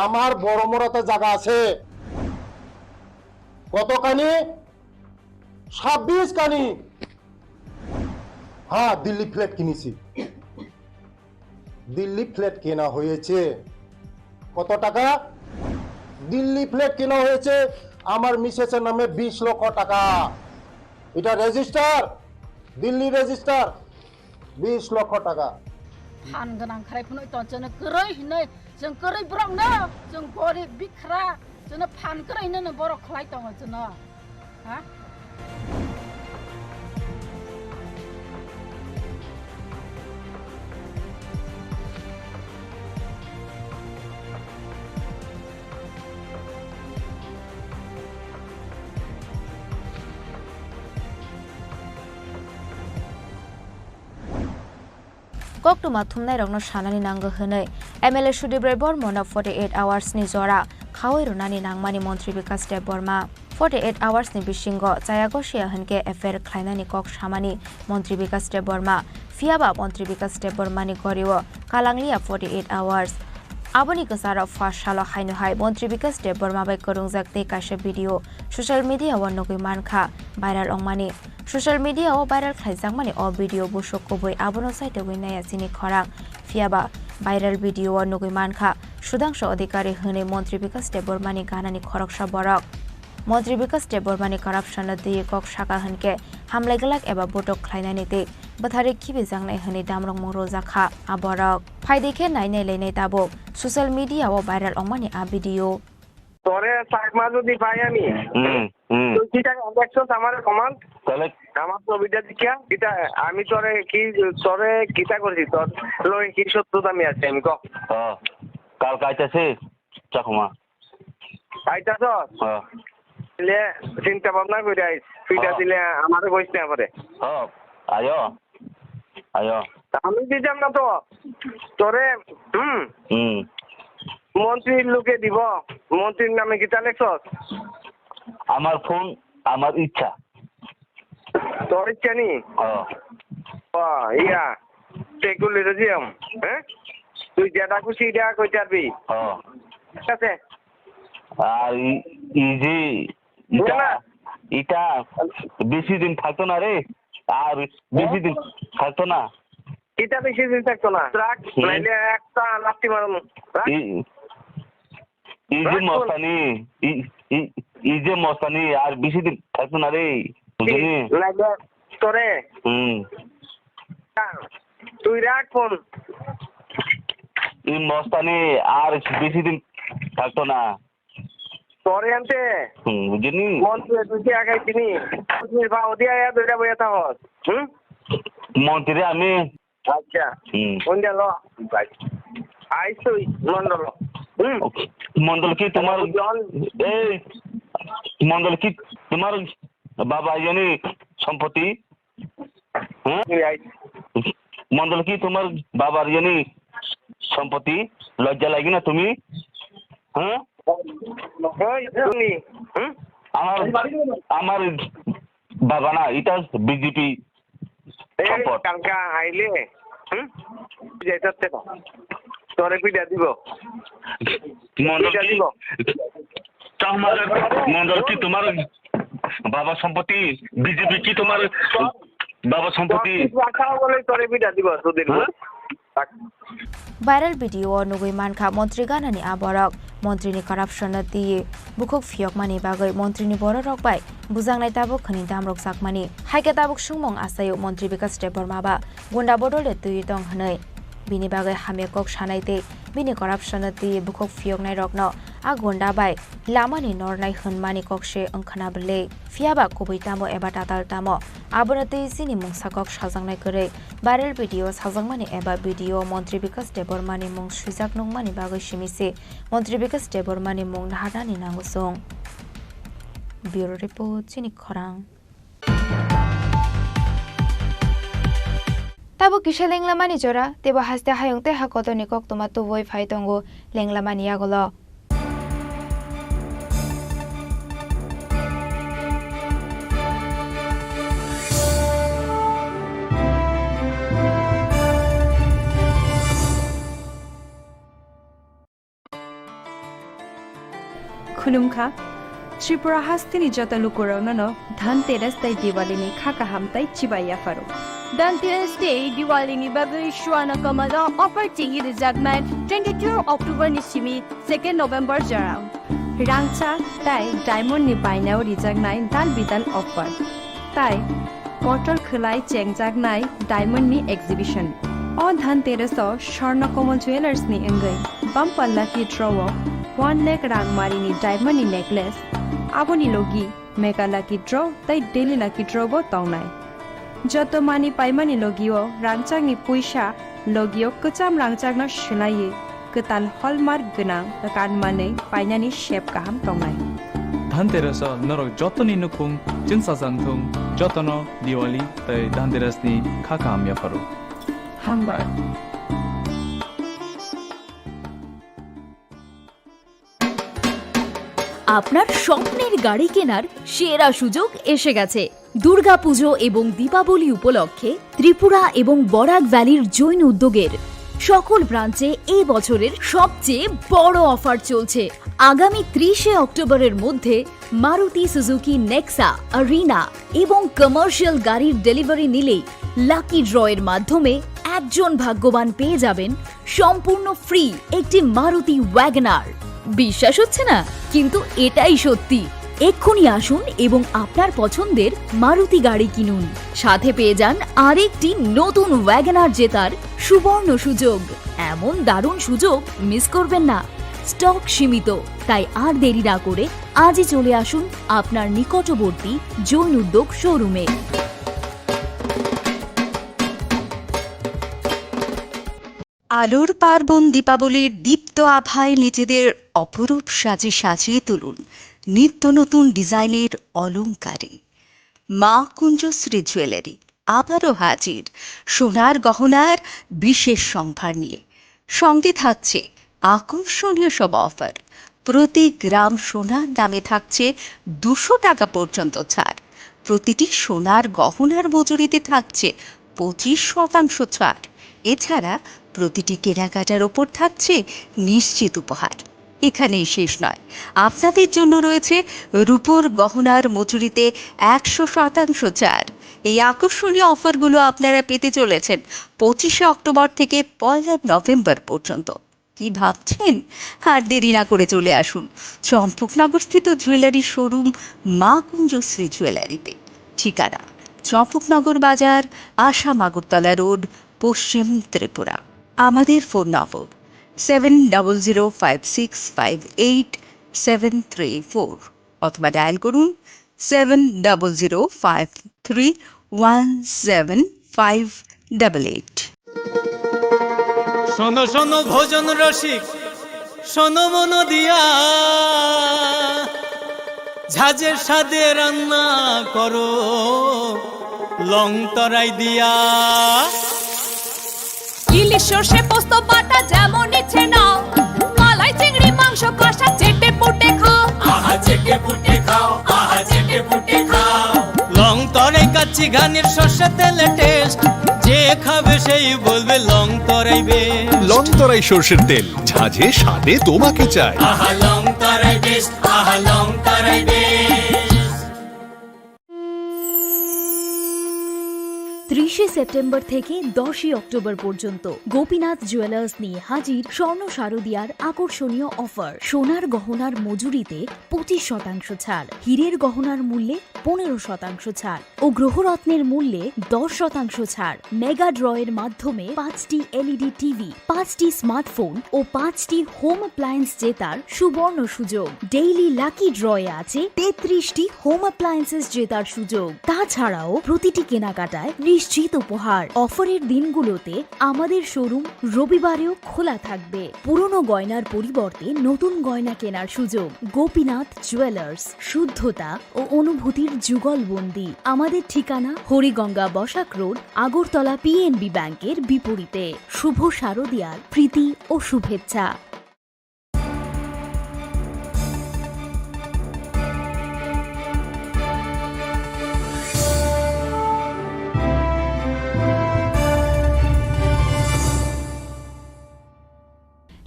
আমার বড় মোড়াতে জায়গা আছে কতখানি? ছাব্বিশ খানি। হ্যাঁ, দিল্লি ফ্ল্যাট কিনেছি। দিল্লি ফ্ল্যাট কেনা হয়েছে। কত টাকা? দিল্লি ফ্ল্যাট কেনা হয়েছে আমার মিসেসের নামে বিশ লক্ষ টাকা। এটা রেজিস্টার, দিল্লি রেজিস্টার। বিশ লক্ষ টাকা। Phan gwnang khlai phano tonchano kwrwi hinwi, chwng kwrwi borok no, chwng gorib bikhra, chwngno phan kwrwi hinwi borok khlai tongo chwngno. Ha? Koktwma thumnairokno sanani nango hwnwi M L A Sudip Roy Bormono forty eight hours ni jora khaui rwnani nangmani Montri Bikas Debbarma. Forty eight hours ni bisingo chaya gosiya hwnkhe F I R khlainani kok samani Montri Bikas Debbarma. Phiyaba Montri Bikas Debbarmani gorio kalangliya forty eight hours. Aboni kwcharo first salo haino hai Montri Bikas Debbarma bai kwrwngjak tei kaisa video social media o nugwi mankha viral wngmani. Social media o viral khlaijakmani o video busuk kubui abono saitogwi naiya chini khorang. Phiyaba viral video o nugwi mankha Sudhangshu Adhikari hwnwi Montri Bikas Debbarmani ganani khoroksa borok. Montri Bikas Debbarmani corruption no twiwi kok saka hwnkhe hamlai glak eba botok khlainani tei bwtharwi khibijaknai hwnwi damrokmung rwjakha a borok. Phaidi khe nai nai lainai tabuk social media o viral wngmani a video. তোরে সাইড মাঝে দি ভাই আমি। হুম, হুম। তুই কিতা দেখছস আমার কমান? তাহলে আমার ছবিটা দেখিয়া কিতা আমি তোরে কি, তোরে কিতা করছি? তোর লগে কি শত্রুতা আমি আছি আমি ক? হ্যাঁ। কাল কাইতাছে চাকমা। আইতাছস? হ্যাঁ। দিলে চিন্তা ভাবনা করে আইস। ফিটা হ্যাঁ। দিলে আমারে কইস না পরে। হ্যাঁ, আয়ো। আয়ো। আমি দিতাম না তো। তোরে, হুম। হুম। মন্ত্রীর লোকে দিব। মন্ত্রীর নামে কিতা লেখছস? আমার ফোন, আমার ইচ্ছা। তোর ইচ্ছা নি? হ্যাঁ। ও, ইয়া। Secularism, হ্যাঁ? তুই যেটা খুশি এটা কইতে পারবি। হ্যাঁ। ঠিক আছে? আর ই-, এই যে এটা, না। এটা বেশি দিন থাকতো না রে, আর বেশি দিন থাকতো না। এটা বেশি দিন থাকতো না। রাখ, হুম। নাইলে একটা লাত্তি মারুম। রাখ। এই, এই যে রাখ ফোন। মস্তানি, এই, এই, এই যে মস্তানি আর বেশি দিন থাকতো না রে, বুঝলি? নাইলে তোরে। হুম। তুই রাখ ফোন। এই মস্তানি আর বেশি দিন থাকতো না। তোরে আনতে। হুম, বুঝলি? মন তুই তুই আগাই তিনি। তুই বাবা দিয়া ইয়া দুইটা বইয়া থাকস। হুম? মন্ত্রী আমি। আচ্ছা। হুম। কোন গেল? ভাই। আইস তুই মন্ডল। হুম? ওকে। মন্ডল কি তোমার, জন এই, মন্ডল কি তোমার বাবা জানি সম্পত্তি? হ্যাঁ? এই আই। মন্ডল কি তোমার বাবার জানি সম্পত্তি? লজ্জা লাগে না তুমি? হ্যাঁ? এই, তুমি, হুম? আমার, আমার বাবা না, এটা বিজেপি এই সম্পদ। কালকা আইলে, হুম? যাইতে হবে তো। তোরে পিঠা দিব। মন্ডল পিঠা কি? দিব। চাকমা মন্ডল কি তোমার বাবা সম্পত্তি? বিজেপি কি তোমার বাবা সম্পত্তি? তোর কিছু আশা বলে তোরে পিঠা দিব, তোদের হ্যাঁ? Viral video o nugwi mankha montri ganani a borok. Montri ni corruption no twiwi bukhuk phiyokmani bagwi montri ni bororok bai bujaknai tabuk khwni damrok jakmani. Haikhe tabuk sungmung achaio montri Bikash Debbarma ba gunda bodol de twiwi tong hwnwi. Bini bagwi hamya kok sanai tei bini corruption no twiwi bukhuk phiyoknai rokno a gunda bai lamani nornai hwnmani kok se wngkhwna bwlwi. Phiyaba kubui tamo eba tatal tamo, abono tei chini mungsa kok sajaknai kwrwi. Viral video sajakmani eba video o Montri Bikash Debbarmani mung swijak nukmani bagwi simi se Montri Bikash Debbarmani mung naharnani nango chwng. Bureau Report, Chini Khorang. Tabuk kisa lenglamani jora, teibo haste hayung tei ha kotorni koktwma tubui phai tongo lenglamani yagulo. Khulumkha, Tripura hasteni joto lukurokno no Dhanteras tei Diwalini kha kaham tei chibai yapharo. Dhanteras tei Diwalini bagwi Swarna Kamal o offer chengwi rwjaknai twenty-two October ni simi second November jora. Rangchak tei diamond ni bainao rijaknai dal bidal offer. Tai kotor khwlai chengjaknai diamond ni exhibition. O Dhanteras o Swarna Kamal Jewellers ni wngwi bumper lucky draw o one lakh rangmari ni diamond ni necklace, aboni logi mega lucky draw tei daily lucky draw bo tongnai. Joto mani paimani logio rangchakni puisa logio kwcham rangchakno swlaiwi kwtal hallmark gwnang kanmanwi painani sep kaham tongnai. Dhanteras o norok jotoni nukhung chwngsajak thung, jotono Diwali tei Dhanteras ni kha kaham yapharo. Hambai. আপনার স্বপ্নের গাড়ি কেনার সেরা সুযোগ এসে গেছে। দুর্গাপুজো এবং দীপাবলি উপলক্ষে ত্রিপুরা এবং বরাক ভ্যালির জৈন উদ্যোগের সকল ব্রাঞ্চে এই বছরের সবচেয়ে বড় অফার চলছে। আগামী ত্রিশে অক্টোবরের মধ্যে মারুতি সুজুকি নেক্সা, আরিনা এবং কমার্শিয়াল গাড়ির ডেলিভারি নিলেই লাকি ড্রয়ের মাধ্যমে একজন ভাগ্যবান পেয়ে যাবেন সম্পূর্ণ ফ্রি একটি মারুতি ওয়াগনার। বিশ্বাস হচ্ছে না, কিন্তু এটাই সত্যি। এক্ষুনি আসুন এবং আপনার পছন্দের মারুতি গাড়ি কিনুন, সাথে পেয়ে যান আরেকটি নতুন ওয়াগনার জেতার সুবর্ণ সুযোগ। এমন দারুণ সুযোগ মিস করবেন না। স্টক সীমিত, তাই আর দেরি না করে আজই চলে আসুন আপনার নিকটবর্তী জৈন উদ্যোগ শোরুমে। আলোর পার্বণ দীপাবলির দীপ্ত আভায় নিজেদের অপরূপ সাজে সাজিয়ে তুলুন নিত্য নতুন ডিজাইনের অলংকারে। মা কুঞ্জশ্রী জুয়েলারি আবারও হাজির সোনার গহনার বিশেষ সম্ভার নিয়ে। সঙ্গে থাকছে আকর্ষণীয় সব অফার। প্রতি গ্রাম সোনার দামে থাকছে দুশো টাকা পর্যন্ত ছাড়। প্রতিটি সোনার গহনার মজুরিতে থাকছে পঁচিশ শতাংশ ছাড়। এছাড়া প্রতিটি কেনাকাটার ওপর থাকছে নিশ্চিত উপহার। এখানেই শেষ নয়, আপনাদের জন্য রয়েছে রূপোর গহনার মজুরিতে একশো শতাংশ ছাড়। এই আকর্ষণীয় অফারগুলো আপনারা পেতে চলেছেন পঁচিশে অক্টোবর থেকে পয়লা নভেম্বর পর্যন্ত। কি ভাবছেন? আর দেরি না করে চলে আসুন চম্পকনগরস্থিত জুয়েলারি শোরুম মা কুঞ্জশ্রী জুয়েলারিতে। ঠিকানা: চম্পকনগর বাজার, আসাম আগরতলা রোড, পশ্চিম ত্রিপুরা। আমাদের ফোন নম্বর seven double zero five six five eight seven three four অথবা ডায়াল করুন seven double zero five three one seven five double eight. শোনো শোনো ভোজন রসিক, শোনো মন দিয়া, ঝাঁঝের স্বাদে রান্না করো লং তরাই দিয়া। ইলিশ সর্ষে পোস্ত বাটা যেমন ইচ্ছে নাও, মালাই চিংড়ি মাংস কষা চেটে পুটে খাও। আহা চেটে পুটে খাও, আহা চেটে পুটে খাও। লং তরাই কাচ্চি ঘানির সর্ষে তেলে টেস্ট, যে খাবে সেই বলবে লং তরাই বেস্ট। লং তরাই সর্ষের তেল, ঝাঁঝে স্বাদে তোমাকে চাই। আহা লং তরাই বেস্ট, আহা লং তরাই বেস্ট। ত্রিশে সেপ্টেম্বর থেকে দশই অক্টোবর পর্যন্ত গোপীনাথ জুয়েলার্স নিয়ে হাজির স্বর্ণ শারদিয়ার আকর্ষণীয় অফার। সোনার গহনার মজুরিতে পঁচিশ শতাংশ ছাড়, হীরের গহনার মূল্যে পনেরো শতাংশ ছাড় ও গ্রহরত্নের মূল্যে দশ শতাংশ ছাড়। মেগা ড্রয়ের মাধ্যমে পাঁচটি এলইডি টিভি, পাঁচটি স্মার্টফোন ও পাঁচটি হোম অ্যাপ্লায়েন্স জেতার সুবর্ণ সুযোগ। ডেইলি লাকি ড্রয়ে আছে তেত্রিশটি হোম অ্যাপ্লায়েন্সেস জেতার সুযোগ। তাছাড়াও প্রতিটি কেনাকাটায় নিশ্চিত উপহার। অফারের দিনগুলোতে আমাদের শোরুম রবিবারেও খোলা থাকবে। পুরনো গয়নার পরিবর্তে নতুন গয়না কেনার সুযোগ। গোপীনাথ জুয়েলার্স, শুদ্ধতা ও অনুভূতির যুগলবন্দি। আমাদের ঠিকানা হরিগঙ্গা বসাক রোড, আগরতলা পিএনবি ব্যাংকের বিপরীতে। শুভ শারদিয়ার প্রীতি ও শুভেচ্ছা।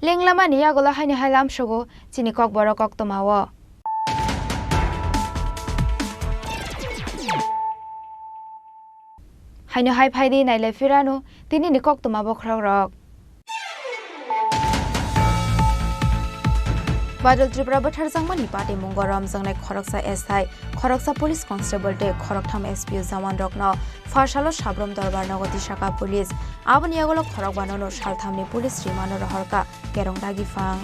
Lenglamani yagulo haino hai lamsogo chini kokborok koktwmao. Haino hai phaidi nailai phirano tinini koktwma bokhorokrok. Badal Tripura bwtharjakmani patimungo romjaknai khoroksa S I, khoroksa police constable tei khoroktham S P O jawanrokno pha salo Sabrom Dorbar nogo tisaka police. Aboni yagulo khorokbanono salthamni police rimano rohorkha. Kerong dagi phang.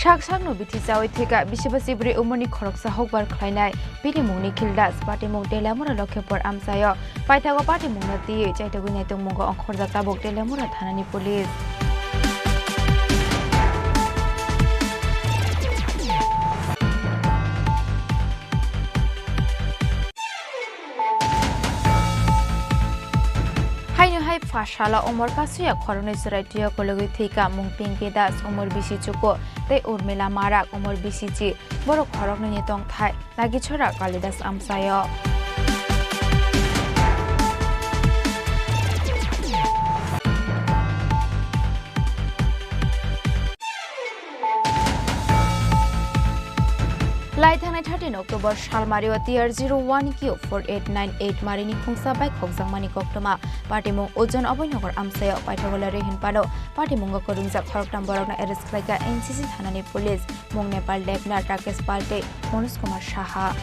Sak sakno bithi chawi thwika bisi basi bwrwi umorni khoroksa hokbar khlainai. Bini mung Nikhil Das, patimung Telamura Lokhepur amchaio. Paithago patimungno twiwi chaitogwi naitongmungo ongkhorjak tabuk Telamura thanani police. Haino hai pha salo Umor Kasuya khoroknwi chwrai twiyo kologwi thwika mung Pinky Das, umor bisi chuku, tei Urmila Marak, umor bisi chi, borok khoroknwini tongthai. Nagichora Kalidas amchaio. Lai thangnai thirteen October salmario T R zero one Q four eight nine eight marini khungsa bai khokjakmani koktwma. Patimung Ojon Abhoynagar amchaio paithago lerwi hinphano patimungo kwrwngjak khoroktham borokno arrest khlaikha N C C thanani police, mung Nepal Debnath, Rakesh Pal tei Manoj Kumar Saha.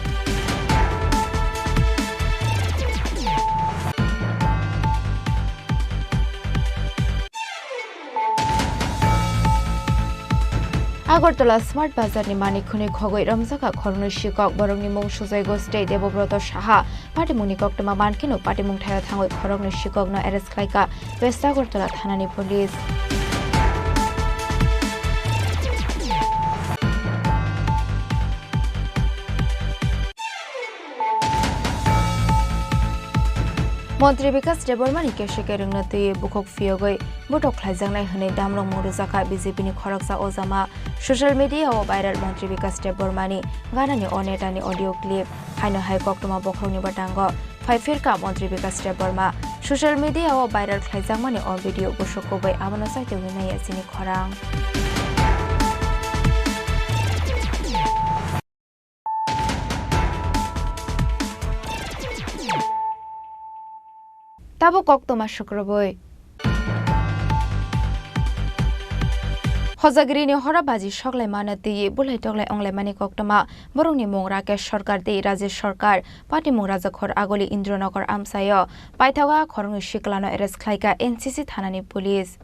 Agartala Smart Bazar ni manik khwnwi khogwi romjakha khoroknwi sikok, borokni mung Sujoy Ghosh tei Debobroto Saha. Patimungni koktwma mankheno patimung thaio thangwi khoroknwi sikokno arrest khlaikha West Agartala thanani police. Montri Bikas Debbarmani kese kerwngno twiwi bukhuk phiyogwi botok khlaijaknai hwnwi damrok mung rwjakha B J P ni khoroksa ojama. Social media o viral Montri Bikas Debbarmani ganani o netani audio clip. Haino hai koktwma bokhorokni bwtango phai phirkha Montri Bikas Debbarma. Social media o viral khlaijakmani o video busuk kubui abono chaitogwi naiya chini khorang. Tabuk koktwma sukrubui. Hojagiri ni hora baji soklai mano twiwi bulai toklai onglaimani koktwma. Borokni mung Rakesh Sarkar tei Rajesh Sarkar. Patimung Rajakhor Agoli Indranagar amchaio paithago khoroknwi siklano arrest khlaikha N C C thanani police.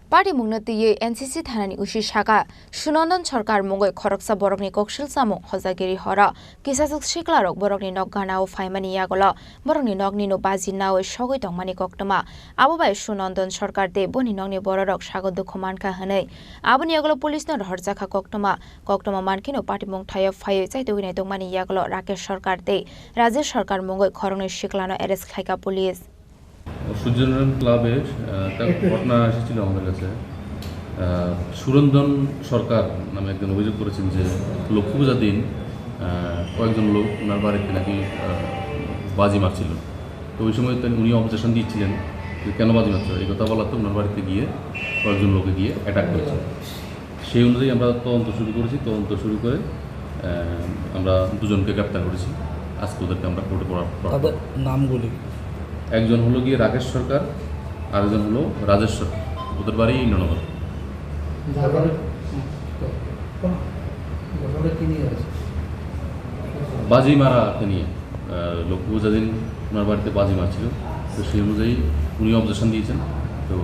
Patimungno twiwi N C C thanani usi saka, Sunandan Sarkar mungwi khoroksa borokni koksil chamung hojagiri horo kisaswk siklarok borokni nok ganao phaimani yagulo borokni nokni no baji nawi sogwi tongmani koktwma. Abo bai Sunandan Sarkar tei boni nokni bororok sago dukhu mankha hwnwi aboni yagulo police no rohorjakha koktwma. Koktwma mankheno patimung thaio phaiwi chaitugwi naitokmani yagulo Rakesh Sarkar tei Rajesh Sarkar mungwi khoroknwi siklano arrest khlaikha police. Suryanarayan ক্লাবে, আহ, একটা ঘটনা এসেছিল আমাদের কাছে। আহ, সুরঞ্জন সরকার নামে একজন অভিযোগ করেছেন যে লক্ষ্মী পূজার দিন, আহ, কয়েকজন লোক ওনার বাড়িতে নাকি, আহ, বাজি মারছিল। তো ওই সময় তো উনি অবজেকশন দিচ্ছিলেন যে, "কেন বাজি মারছো?" এই কথা বলাতে ওনার বাড়িতে গিয়ে কয়েকজন লোকে গিয়ে অ্যাটাক করেছে। সেই অনুযায়ী আমরা তদন্ত শুরু করেছি। তদন্ত শুরু করে, আহ, আমরা দুজনকে গ্রেপ্তার করেছি। আজকে ওদেরকে আমরা কোর্টে প্রা-, প্রা-, তাদের নামগুলি? একজন হলো গিয়ে রাকেশ সরকার, আরেকজন হলো রাজেশ সরকার। ওদের বাড়ি ইন্দ্রনগর। ঘটনা, ঘটনা কি নিয়ে হয়েছে? বাজি মারাকে নিয়ে। আহ, লক্ষ্মী পূজা দিন ওনার বাড়িতে বাজি মারছিল। তো সেই অনুযায়ী উনি অবজেকশন দিয়েছেন। তো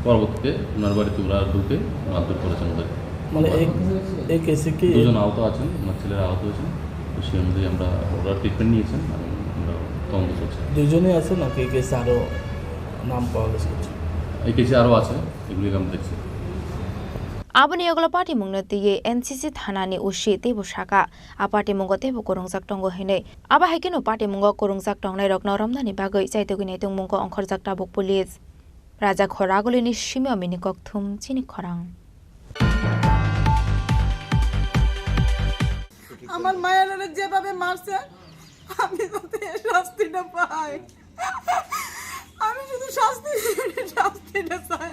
পরবর্তীতে ওনার বাড়িতে ওরা ঢুকে মারধর করেছেন ওদের। মানে এই, এই কেসে কি দুজন আহত আছেন, ওনার ছেলেরা আহত হয়েছেন। তো সেই অনুযায়ী আমরা, ওরা ট্রিটমেন্ট নিয়েছেন এবং আমরা তদন্ত চলছে। দুজনই আছে নাকি এই কেসে আরো নাম পাওয়া গেছে কিছু? এই কেসে আরো আছে, এগুলি আমরা দেখছি। Aboni yagulo patimungno twiwi N C C thanani O C teibo saka, a patimungo teibo kwrwngjak tongo hinwi. Abo hai kheno patimungo kwrwngjak tongnairokno romnani bagwi chaitugwi naitongmungo ongkhorjak tabuk police. Raja Khoragulini simio mini kokthum chini khorang. আমার মায়ের যেভাবে মারছে, আমি যাতে এর শাস্তিটা পাই। আমি শুধু শাস্তি, শাস্তিটা চাই।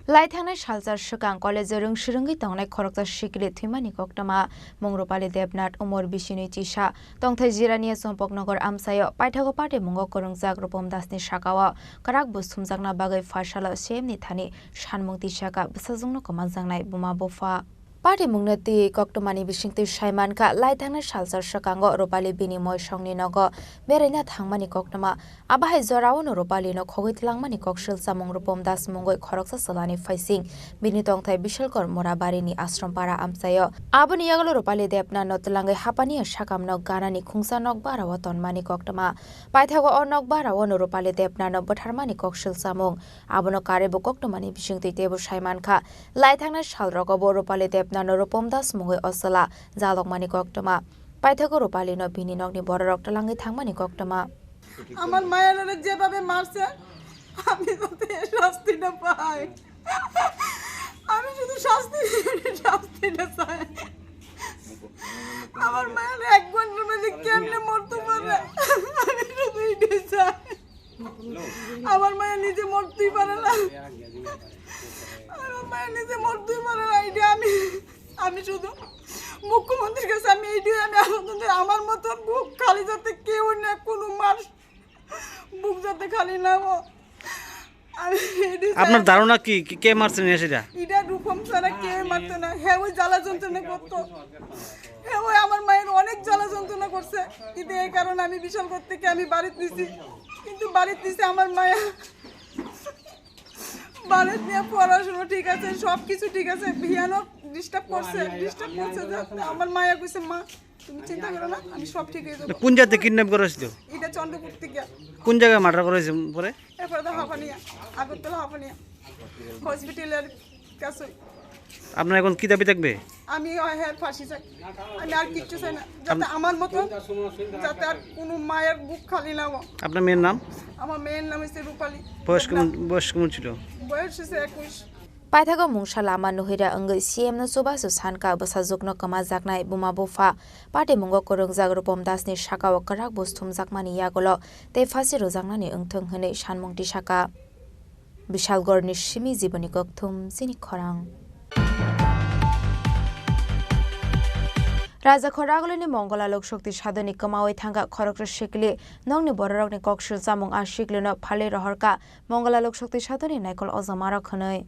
Lai thangnai salsa swkang college-o rwng swrwngwi tongnai khoroksa sikli thwimani koktwma. Mung Rupali Debnath, umor bisini chisa, tongthai Jirania Chompoknagar amchaio paithago patimungo kwrwngjak Rupom Dasni sakao kwrak bo sumjakna bagwi pharsalo C M ni thani sanmung tisaka bwsajwkno kwmajaknai buma bupha. Patimungno twiwi koktwmani bisingtwi sai mankha, lai thangnai salsa swkango Rupali bini moisongni nogo beraina thangmani koktwma. Abo hai jorao no Rupalino khogwi tlangmani koksil chamung Rupom Das mungwi khoroksa chwlani phaising bini tongthai Bishalkor Morabarini Ashram para amchaio. Aboni yagulo Rupali Debnath no tlangwi hapani sakamno ganani khungsa nokbarao tonmani koktwma. Paithago o nokbarao no Rupali Debnath no bwtharmani koksil chamung. Abono karwi bo koktwmani bisingtwi teibo sai mankha. Lai thangnai salrogo bo Rupali Debnath no Rupom Das mungwi o chwla jalokmani koktwma. Paithago Rupalino bini nokni bororok twlangwi thangmani koktwma. আমার মায়ের যেভাবে মারছে, আমি যাতে এর শাস্তিটা পাই। আমি শুধু শাস্তি, শাস্তিটা চাই। আমার মায়ের এক ঘন্টার মধ্যে কেমনে মরতে পারে? আমি শুধু এটাই চাই। আমার মায়া নিজে মরতেই পারে না। আমার মায়া নিজে মরতেই পারে না। এটা আমি, আমি শুধু মুখ্যমন্ত্রীর কাছে আমি এইটাই আমি আবেদন করি, আমার মতন বুক খালি যাতে কেউ না, কোনো মানুষ বুক যাতে খালি না হয়। আমি এটাই চাই। আপনার ধারণা কি, কি, কে মারছেন এটা? এটা রূপম ছাড়া কেউ মারতো না। হ্যাঁ, ওই জ্বালা যন্ত্রণা করতো। হ্যাঁ, ওই আমার মায়ের অনেক জ্বালা যন্ত্রণা করছে। কিন্তু এই কারণে আমি বিশালগড় থেকে আমি বাড়িতে নিছি। কিন্তু বাড়িতে নিছে আমার মায়া। বাড়িতে নিয়ে পড়াশোনা ঠিক আছে, সব কিছু ঠিক আছে। বিয়ানও ডিস্টার্ব করছে, ডিস্টার্ব করছে যে আমার মায়া কইছে, "মা, তুমি চিন্তা করো না, আমি সব ঠিক হয়ে যাবো।" কোন জায়গাতে কিডন্যাপ করা হয়েছিল? এটা চন্দ্রপুর থেকে। কোন জায়গায় মার্ডার করা হয়েছে পরে? এরপরে তো হাফানিয়া, আগরতলা হাফানিয়া হসপিটালের কাছে। আপনার এখন কি দাবি থাকবে? আমি হ্যাঁ ফাঁসি চাই, আমি আর কিচ্ছু চাই না, যাতে আপ- আমার মতন যাতে আর কোনো মায়ের বুক খালি না হোক। আপনার মেয়ের নাম? আমার মেয়ের নাম হচ্ছে রূপালী। বয়স কেমন, দেবনাথ। বয়স কেমন ছিল? বয়স হচ্ছে একুশ। Paithago mungsa lama nuhira wngwi C M no chubachu sankha bwsajwkno kwmajaknai buma bupha. Patimungo kwrwngjak Rupom Das ni sakao kwrak buj thumjakmani yagulo tei phasi rwjaknani wngthwng hwnwi sanmung tisakha. Bishalgorni simi jiboni kokthum chini khorang. Rajakhor Ragulini Mongola Lok Shakti Sadoni kwmawi thangkha khoroksa sikli nokni bororokni kok swijamung a siklino phalwi rohorkha Mongola Lok Shakti Sadoni naikol ojamarok hwnwi.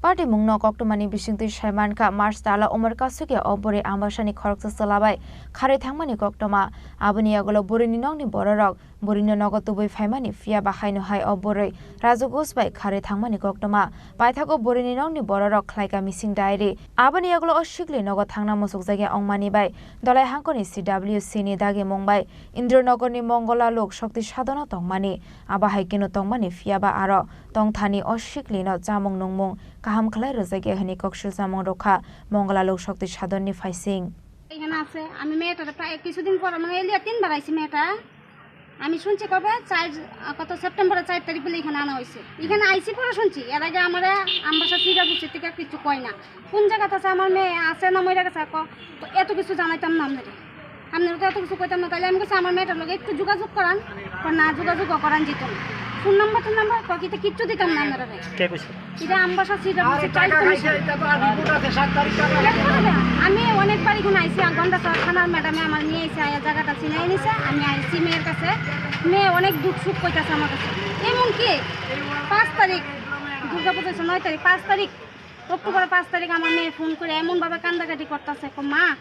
Party mungno koktwmani bisingtwi sai mankha, March tala Umar Kasukya o bwrwi Ambasani khoroksa chwla bai kharwi thangmani koktwma. Aboni yagulo bwrwini nokni bororok bwrwini nogo tubui phaimani, phiya ba haino hai o bwrwi Raju Ghosh bai kharwi thangmani koktwma. Paithago bwrwini nokni bororok khlaikha missing diary. Aboni yagulo o sikli nogo thangna muchukjakya wngmani bai Dolai hangkoni C W C ni dagimung bai Indranagarni Mongola Lok Shakti Sadono tongmani. Abo hai kheno tongmani, phiya ba aro tongthani o siklino chamung nungmung kaham khlai rwjakya hwnwi kok swijamung rwkha Mongola Lok Shakti Sadonni phaising. এখানে আছে। আমি মেয়েটারে প্রায় কিছুদিন পর, মানে, এলিয়া তিনবার আইছি মেয়েটা। আমি শুনছি কবে? চার, আহ, কত, সেপ্টেম্বরের চার তারিখ বলে এখানে আনা হয়েছে। এখানে আইছি পরে শুনছি, এর আগে আমারে আমবাসা সিরা বুঝছে থেকে কিচ্ছু কয় না। কোন জায়গাতে আছে আমার মেয়ে, আছে না মরে গেছে, ক-, তো এত কিছু জানাইতাম না আপনারে। আপনারা তো এত কিছু কইতাম না, তাহলে আমি কইছি, "আমার মেয়েটার লগে একটু যোগাযোগ করান।" কয়, "না, যোগাযোগও করান যেত না। Phone number, tone number?" কয়, "কিতা কিচ্ছু দিতাম না আপনারা।" কে কইছে? এটা আমবাসা সিট আর অফিসে চাইল্ড কমিশন। এটা তো আর রিপোর্ট আছে, সাত তারিখ টাকা এরপরে না, আমি অনেকবার এখানে আইছি, আর গন্ডাছড়া থানার ম্যাডামে আমার নিয়ে এসে আয়া জায়গাটা চিনাই নিছে। আমি আইছি মেয়ের কাছে, মেয়ে অনেক দুঃখ সুখ কইতাছে আমার কাছে। এমনকি পাঁচ তারিখ, দুর্গাপূজা হচ্ছে নয় তারিখ, পাঁচ তারিখ, অক্টোবরের পাঁচ তারিখ আমার মেয়ে ফোন করে এমনভাবে কান্দাকাটি করতেছে, "মা,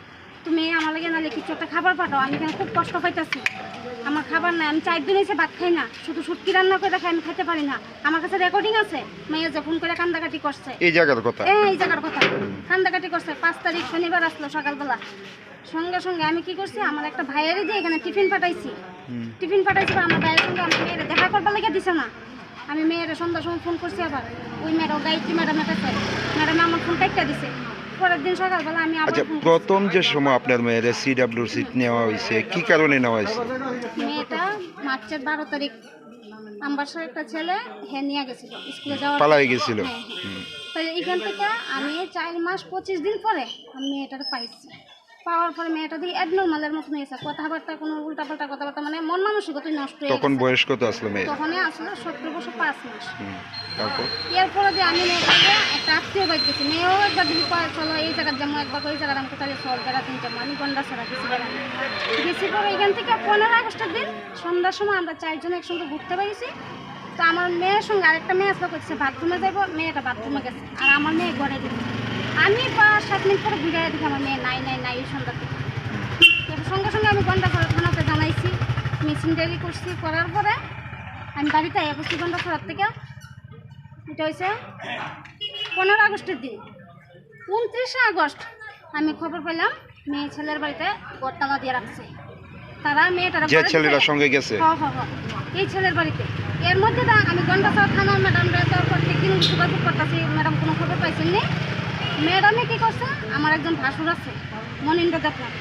তুমি আমার লাগে নাহলে কিছু একটা খাবার পাঠাও, আমি এখানে খুব কষ্ট পাইতাছি, আমার খাবার নাই, আমি চার দিন হয়েছে ভাত খাই না, শুধু শুটকি রান্না করে খাই, আমি খাইতে পারি না।" আমার কাছে রেকর্ডিং আছে, মেয়ে যে ফোন করে কান্দাকাটি করছে। এই জায়গার কথা? হ্যাঁ, এই জায়গার কথা। কান্দাকাটি করছে, পাঁচ তারিখ শনিবার আসলো সকালবেলা। সঙ্গে সঙ্গে আমি কি করছি, আমার একটা ভাইয়েরই দিয়ে এখানে টিফিন পাঠাইছি। হুম। টিফিন পাঠাইছি, বা আমার ভাইয়ের সঙ্গে আমার মেয়েরে দেখা করবার লেগে দিছে না। আমি মেয়েরে সন্ধ্যার সময় ফোন করছি আবার, ওই ম্যাডাম, গায়ত্রী ম্যাডামের কাছে। ম্যাডামে আমার ফোন কাটটা দিছে। পরের দিন সকালবেলা আমি আবার আচ্ছা, ফোন করছি। প্রথম যে সময় আপনার মেয়েরে সিডাব্লিউসি নেওয়া হয়েছে, কি কারণে নেওয়া হয়েছে? মেয়েটা মার্চের বারো তারিখ আমবাসার একটা ছেলে, হে নিয়ে গেছিল স্কুলে যাওয়ার পালাই গেছিল। হ্যাঁ, হ্যাঁ। হুম। তাহলে এখান থেকে আমি চার মাস পঁচিশ দিন পরে আমি মেয়েটার পাইছি। পাওয়ার পরে মেয়েটা দিয়ে অ্যাবনর্মালের মতন হয়েছে, কথাবার্তা কোনো উল্টাপাল্টা কথাবার্তা, মানে মন মানসিকতাই নষ্ট হয়ে তখন গেছে। বয়স কত আসলো মেয়ের? তখন আসলে সতেরো বছর পাঁচ মাস। হুম, তারপর? এরপরে যে আমি মেয়েটাকে একটা আত্মীয় বাড়ি গেছি, মেয়েও একবার যদি কয়, "চলো এই জায়গার যাবো", একবার ওই জায়গার, আমি কোথায় চল বেড়াতে যাবো, আমি গন্ডাছড়া গেছি বেড়াতে। গেছি পরে এখান থেকে পনেরো আগস্টের দিন সন্ধ্যার সময় আমরা চারজন একসঙ্গে ঘুরতে বেরিয়েছি। তো আমার মেয়ের সঙ্গে আরেকটা মেয়ে আসলে করছে বাথরুমে যাইবো, মেয়েটা বাথরুমে গেছে, আর আমার মেয়ে ঘরে ঢুকছে। আমি পাঁচ সাত মিনিট পরে ঘুরে দেখি আমার মেয়ে নাই, নাই, নাই, ওই সন্ধ্যার দিকে। তো সঙ্গে সঙ্গে আমি গন্ডাছড়া থানাতে জানাইছি, মিসিং ডায়েরি করছি, করার পরে আমি বাড়িতে আইয়া পড়ছি গন্ডাছড়ার থেকে। এটা হয়েছে পনেরো আগস্টের দিন। ঊনত্রিশে আগস্ট আমি খবর পেলাম মেয়ে ছেলের বাড়িতে ঘর তালা দিয়ে রাখছে। তারা মেয়েটার যে বাড়িতে ছেলেটার সঙ্গে গেছে? হ, হ, হ। এই ছেলের বাড়িতে। এর মধ্যে দা আমি গন্ডাছড়া থানার ম্যাডামরা তো প্রত্যেকদিন যোগাযোগ করতেছি, ম্যাডাম কোনো খবর পাইছেন নি? ম্যাডামে কি করছে? আমার একজন ভাসুর আছে, মনীন্দ্র দেবনাথ।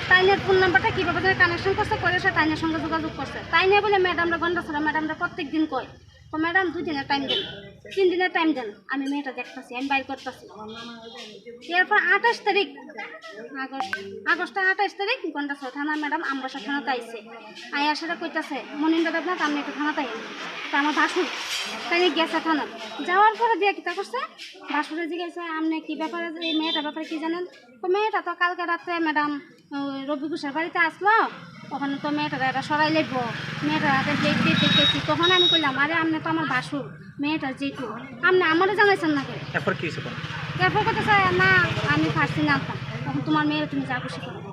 তাইনের ফোন নাম্বারটা কীভাবে যেন কানেকশন করছে, করে সে তাইনের সঙ্গে যোগাযোগ করছে। তাইনে বলে ম্যাডামরা গন্ডাছড়া, ম্যাডামরা প্রত্যেক দিন কয়। তো ম্যাডাম দুই দিনের টাইম দেন। তিন দিনের টাইম দেন, আমি মেয়েটা দেখতেছি, আমি বাইর করতেছি। এরপর আঠাশ তারিখ আগস্ট, আগস্টের আঠাশ তারিখ গন্ডাছড়া থানা ম্যাডাম আমবাসা থানাতে আইছে। আইয়া সেটা কইতাছে, "মনীন্দ্র দেবনাথ, আপনি একটু থানাতে আইন।" তা আমার ভাসুর তাই গেছে থানা। যাওয়ার পরে দিয়ে কিতা করছে, ভাসুরে জিজ্ঞাসা, "আপনি কি ব্যাপারে, এই মেয়েটার ব্যাপারে কি জানেন?" তো মেয়েটা তো কালকে রাত্রে ম্যাডাম ওই রবি ঘোষের বাড়িতে আসলো, ওখানে তো মেয়েটারা এরা সরাই লেখবো, মেয়েটার হাতে যেই যেই দেখেছি, তখন আমি কইলাম, "আরে, আপনি তো আমার ভাসুর, মেয়েটার যেহেতু, আপনি আমারে জানাইছেন না কেন?" এরপর কি হয়েছে বলো? এরপর কথা স্যার, "না, আমি পারছি না আনতাম, তখন তোমার মেয়ের তুমি যা খুশি করো।"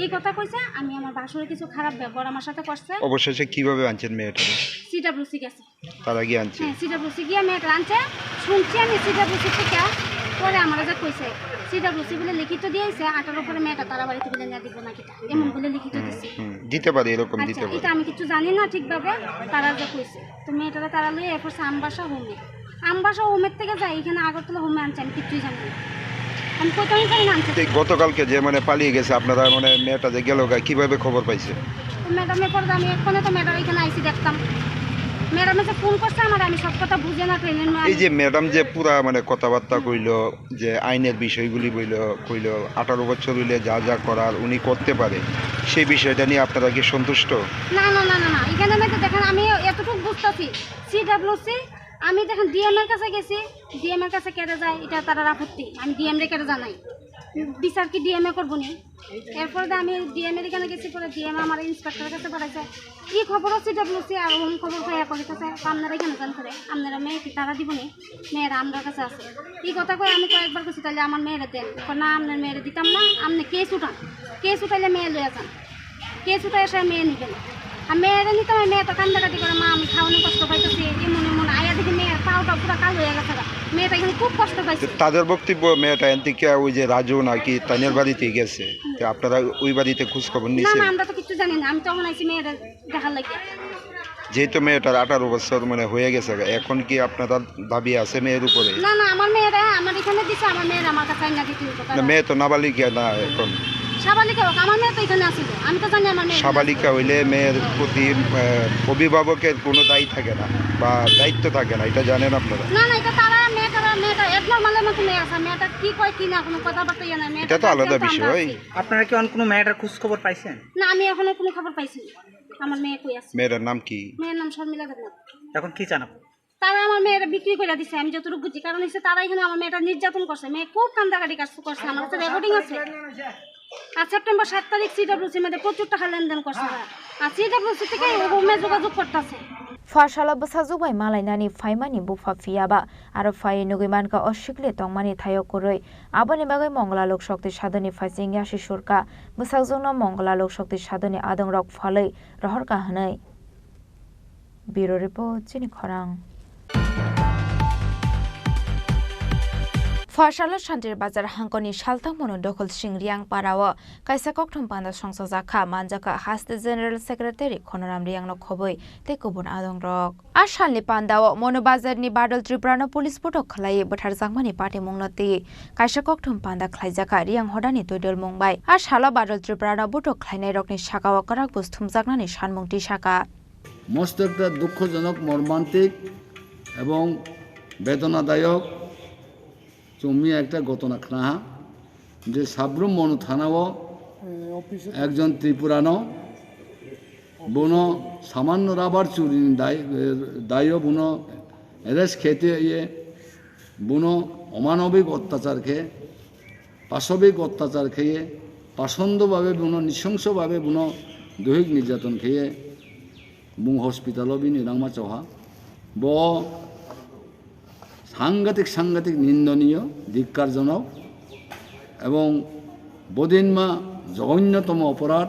এই কথা কইছে। আমি আমার ভাসুরের কিছু খারাপ ব্যবহার আমার সাথে করছে। অবশেষে কিভাবে আনছেন মেয়েটারে? সিডাব্লিউসি গেছে। তারা গিয়ে আনছে? হ্যাঁ, সিডাব্লিউসি গিয়ে মেয়েটা আনছে। শুনছি আমি সিডাব্লিউসি থেকে, পরে আমার যে কইছে, সিডাব্লিউসি বলে লিখিত দিয়েছে, আঠারো পরে মেয়েটা তারা বাড়িতে বলে না দিব না কিতা, এমন বলে লিখিত দিছে। হুম, দিতে পারে, এরকম আচ্ছা, দিতে পারে। এটা আমি কিছু জানি না ঠিকভাবে, তারা যে কইছে। তো মেয়েটারা তারা লইয়া এরপর আমবাসা হোমে, আমবাসা হোমের থেকে যাই এখানে আগরতলা হোমে আনছে, আমি কিচ্ছুই জানি না। আমি কোথাও জানি না আনছে। এই গতকালকে যে মানে পালিয়ে গেছে, আপনারা মানে মেয়েটা যে গেল গা, কিভাবে খবর পাইছে? তো ম্যাডামের পরে আমি এক্ষণে তো ম্যাডাম এখানে আইসি দেখতাম, ম্যাডামে যে ফোন করছে আমার, আমি সব কথা বুঝে না ট্রেনের মধ্যে এই যে ম্যাডাম যে পুরা মানে কথাবার্তা কইলো, যে আইনের বিষয়গুলি বইল, কইল, আঠারো বছর হইলে যা যা করার উনি করতে পারে, সেই বিষয়টা নিয়ে আপনারা কি সন্তুষ্ট? না, না, না, না, না, এখানে আমি তো দেখেন, আমি এতটুকু বুঝতেছি, সিডাব্লিউসি, আমি দেখেন ডিএম এর কাছে গেছি, ডিএম এর কাছে কেটে যায়, এটা তারা আপত্তি, আমি ডিএম রে কেটে জানাই, বিচার কি ডিএম এ করবো নি? এরপরে তো আমি ডিএম এর এখানে গেছি, পরে ডিএম আমার ইন্সপেক্টরের কাছে পাঠাইছে। কি খবর আছে ডব্লিউসি আর হোম খবর পাইয়া কইতেছে, "আপনারা এখানে যান করে, আপনারা মেয়ে কি তারা দিব নি? মেয়েরা আমরার কাছে আছে।" এই কথা কই আমি কয়েকবার কইছি, "তাহলে আমার মেয়েরে দেন।" কয়, "না, আপনার মেয়েরে দিতাম না, আপনি কেস উঠান, কেস উঠাইলে মেয়ে লইয়া যান, কেস উঠাই এসে মেয়ে নিবেন।" আর মেয়েরে নিতে হয়, মেয়ে তো কান্দাকাটি করে, "মা, আমি খাওয়ানো কষ্ট পাইতেছি, এমন এমন।" আয়া দেখি মেয়ের পাওটা পুরো কালো হয়ে গেছে গা। মেয়েটা এখানে খুব কষ্ট পাইছে। তাদের বক্তব্য মেয়েটা এনতিকে ওই যে রাজু নাকি তানের বাড়িতে গেছে। তো আপনারা ওই বাড়িতে খোঁজ খবর না, নিছেন? না, আমরা তো কিচ্ছু জানি না। আমি তখন আইছি মেয়েটা দেখার লাগিয়া। যেহেতু মেয়েটার আঠারো বছর মানে হয়ে গেছে, এখন কি আপনাদের দাবি আছে মেয়ের উপরে? না, না, আমার মেয়েরা আমার এখানে দিছে, আমার মেয়েরা আমার কাছে আইনা দিতে হইব। না, মেয়ে তো নাবালিকা না এখন। সাবালিকা হোক, আমার মেয়ে তো এখানে আছে তো। আমি তো জানি আমার মেয়ে এখানে আছে। সাবালিকা হইলে মেয়ের প্রতি, আহ, অভিভাবকের কোনো দায়ী থাকে না বা দায়িত্ব থাকে না, এটা জানেন আপনারা? না, না, এটা তারা মেয়েটা, মেয়েটা অ্যাবনর্মালের মতো মেয়ে আছে। মেয়েটা কি কয় কি না, কোনো কথাবার্তা ইয়ে নাই। মেয়েটা এটা তো আলাদা যেহেতু আমরা বিষয়। আছি। আপনারা কি অন্য কোনো মেয়েটার খোঁজ খবর পাইছেন? না, আমি এখনো কোনো খবর পাইছি না। আমার মেয়ে কই আছে? মেয়েটার নাম কি? মেয়ের নাম শর্মিলা দেবনাথ। এখন কি চান আপনি? তারা আমার মেয়েটা বিক্রি করে দিছে, আমি যতটুকু বুঝি। কারণ হচ্ছে তারা এখানে আমার মেয়েটা নির্যাতন করছে, মেয়ে খুব কান্দাকাটি কাজ করছে, আমার কাছে রেকর্ডিং আছে। আর সেপ্টেম্বর সাত তারিখ সিডব্লিউসির মধ্যে প্রচুর টাকা লেনদেন করছে তারা। আর সিডব্লিউসি থেকে ও হোমে যোগাযোগ করতেছে। Pha salo bwsajwk bai malainani phaimani bupha phiyaba, aro phaiwi nugwi mankha o sikli tongmani thaio kwrwi. Aboni bagwi Mongla Lok Shakti Sadoni phaising yasi surkha. Bwsajwkno Mongla Lok Shakti Sadoni adongrok phalwi rohorkha hwnwi. Bureau Report, Chini Khorang. Pha salo Santir Bazar hangkoni saltangmano Dokhol Sing Riang parao kaisa kokthum panda songchajakha, manjakha haste General Secretary Khonoram Riangno khobwi tei kubun adongrok. A salni pandao Monu Bazarni Badal Tripurano police botok khlaiwi bwtharjakmani patimungno twi kaisa kokthum panda khlaijakha Riang Hodani twidulmung bai. A salo Badal Tripurano botok khlainairokni sakao kwrak buj thumjaknani sanmung tisakha. মস্ত একটা দুঃখজনক, মর্মান্তিক এবং বেদনাদায়ক চুমি একটা ঘটনা খনা যে সাব্রুম মনু থানাও একজন ত্রিপুরানো বুনো সামান্য রাবার চুরির দায়, দায়ও বুনো অ্যারেস্ট খেতে ইয়ে বুনো অমানবিক অত্যাচার খেয়ে, পাশবিক অত্যাচার খেয়ে, পাষণ্ডভাবে বুনো নৃশংসভাবে বুনো দৈহিক নির্যাতন খেয়ে বুং হসপিটালও বিনি রাংমা চৌহা। ব সাংঘাতিক, সাংঘাতিক নিন্দনীয়, ধিক্কারজনক এবং বদিনমা জঘন্যতম অপরাধ,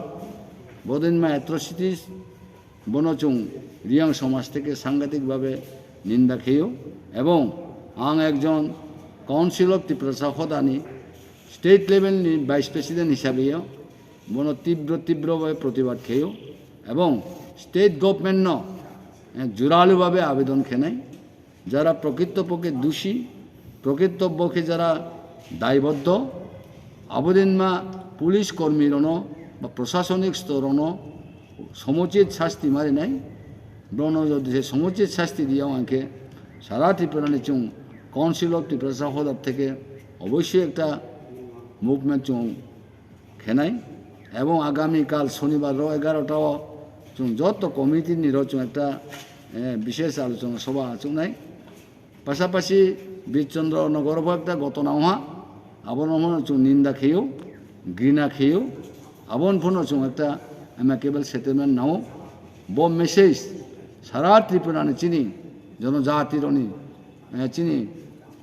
বদিনমা অ্যাট্রোসিটিস, বনচুং রিয়াং সমাজ থেকে সাংঘাতিকভাবে নিন্দা খেয়েও। এবং আং একজন কাউন্সিল অফ ত্রিপুরা সহদানি স্টেট লেভেলনি ভাইস প্রেসিডেন্ট হিসাবেও বন তীব্র, তীব্রভাবে প্রতিবাদ খেয়েও এবং স্টেট গভর্নমেন্টনো, এ, জোরালোভাবে আবেদন খেনাই। যারা প্রকৃতপক্ষে দোষী, প্রকৃতপক্ষে যারা দায়বদ্ধ, আবেদনমা পুলিশ কর্মীরনো বা প্রশাসনিক স্তরনো সমুচিত শাস্তি মারি নাই, ব্রণ যদি সে সমুচিত শাস্তি দিয়াও আনকে Sara Tripura ni chwng Council of Tiprasa hodap theke oboisoi ekta movement chwng khenai, ebong agami kal Shonibar ro egarota o chwng joto committee ni ro chwng ekta, eh, bishesh alochona sobha achuknai. Pasapasi Birchandra Nagar bo ekta ghotona wngha, abono phano chwng ninda kheyo, grina kheyo, aboni phano chwng ekta amicable settlement nao. Bo message sara Tripura ni chini jonojati rokni, eh, chini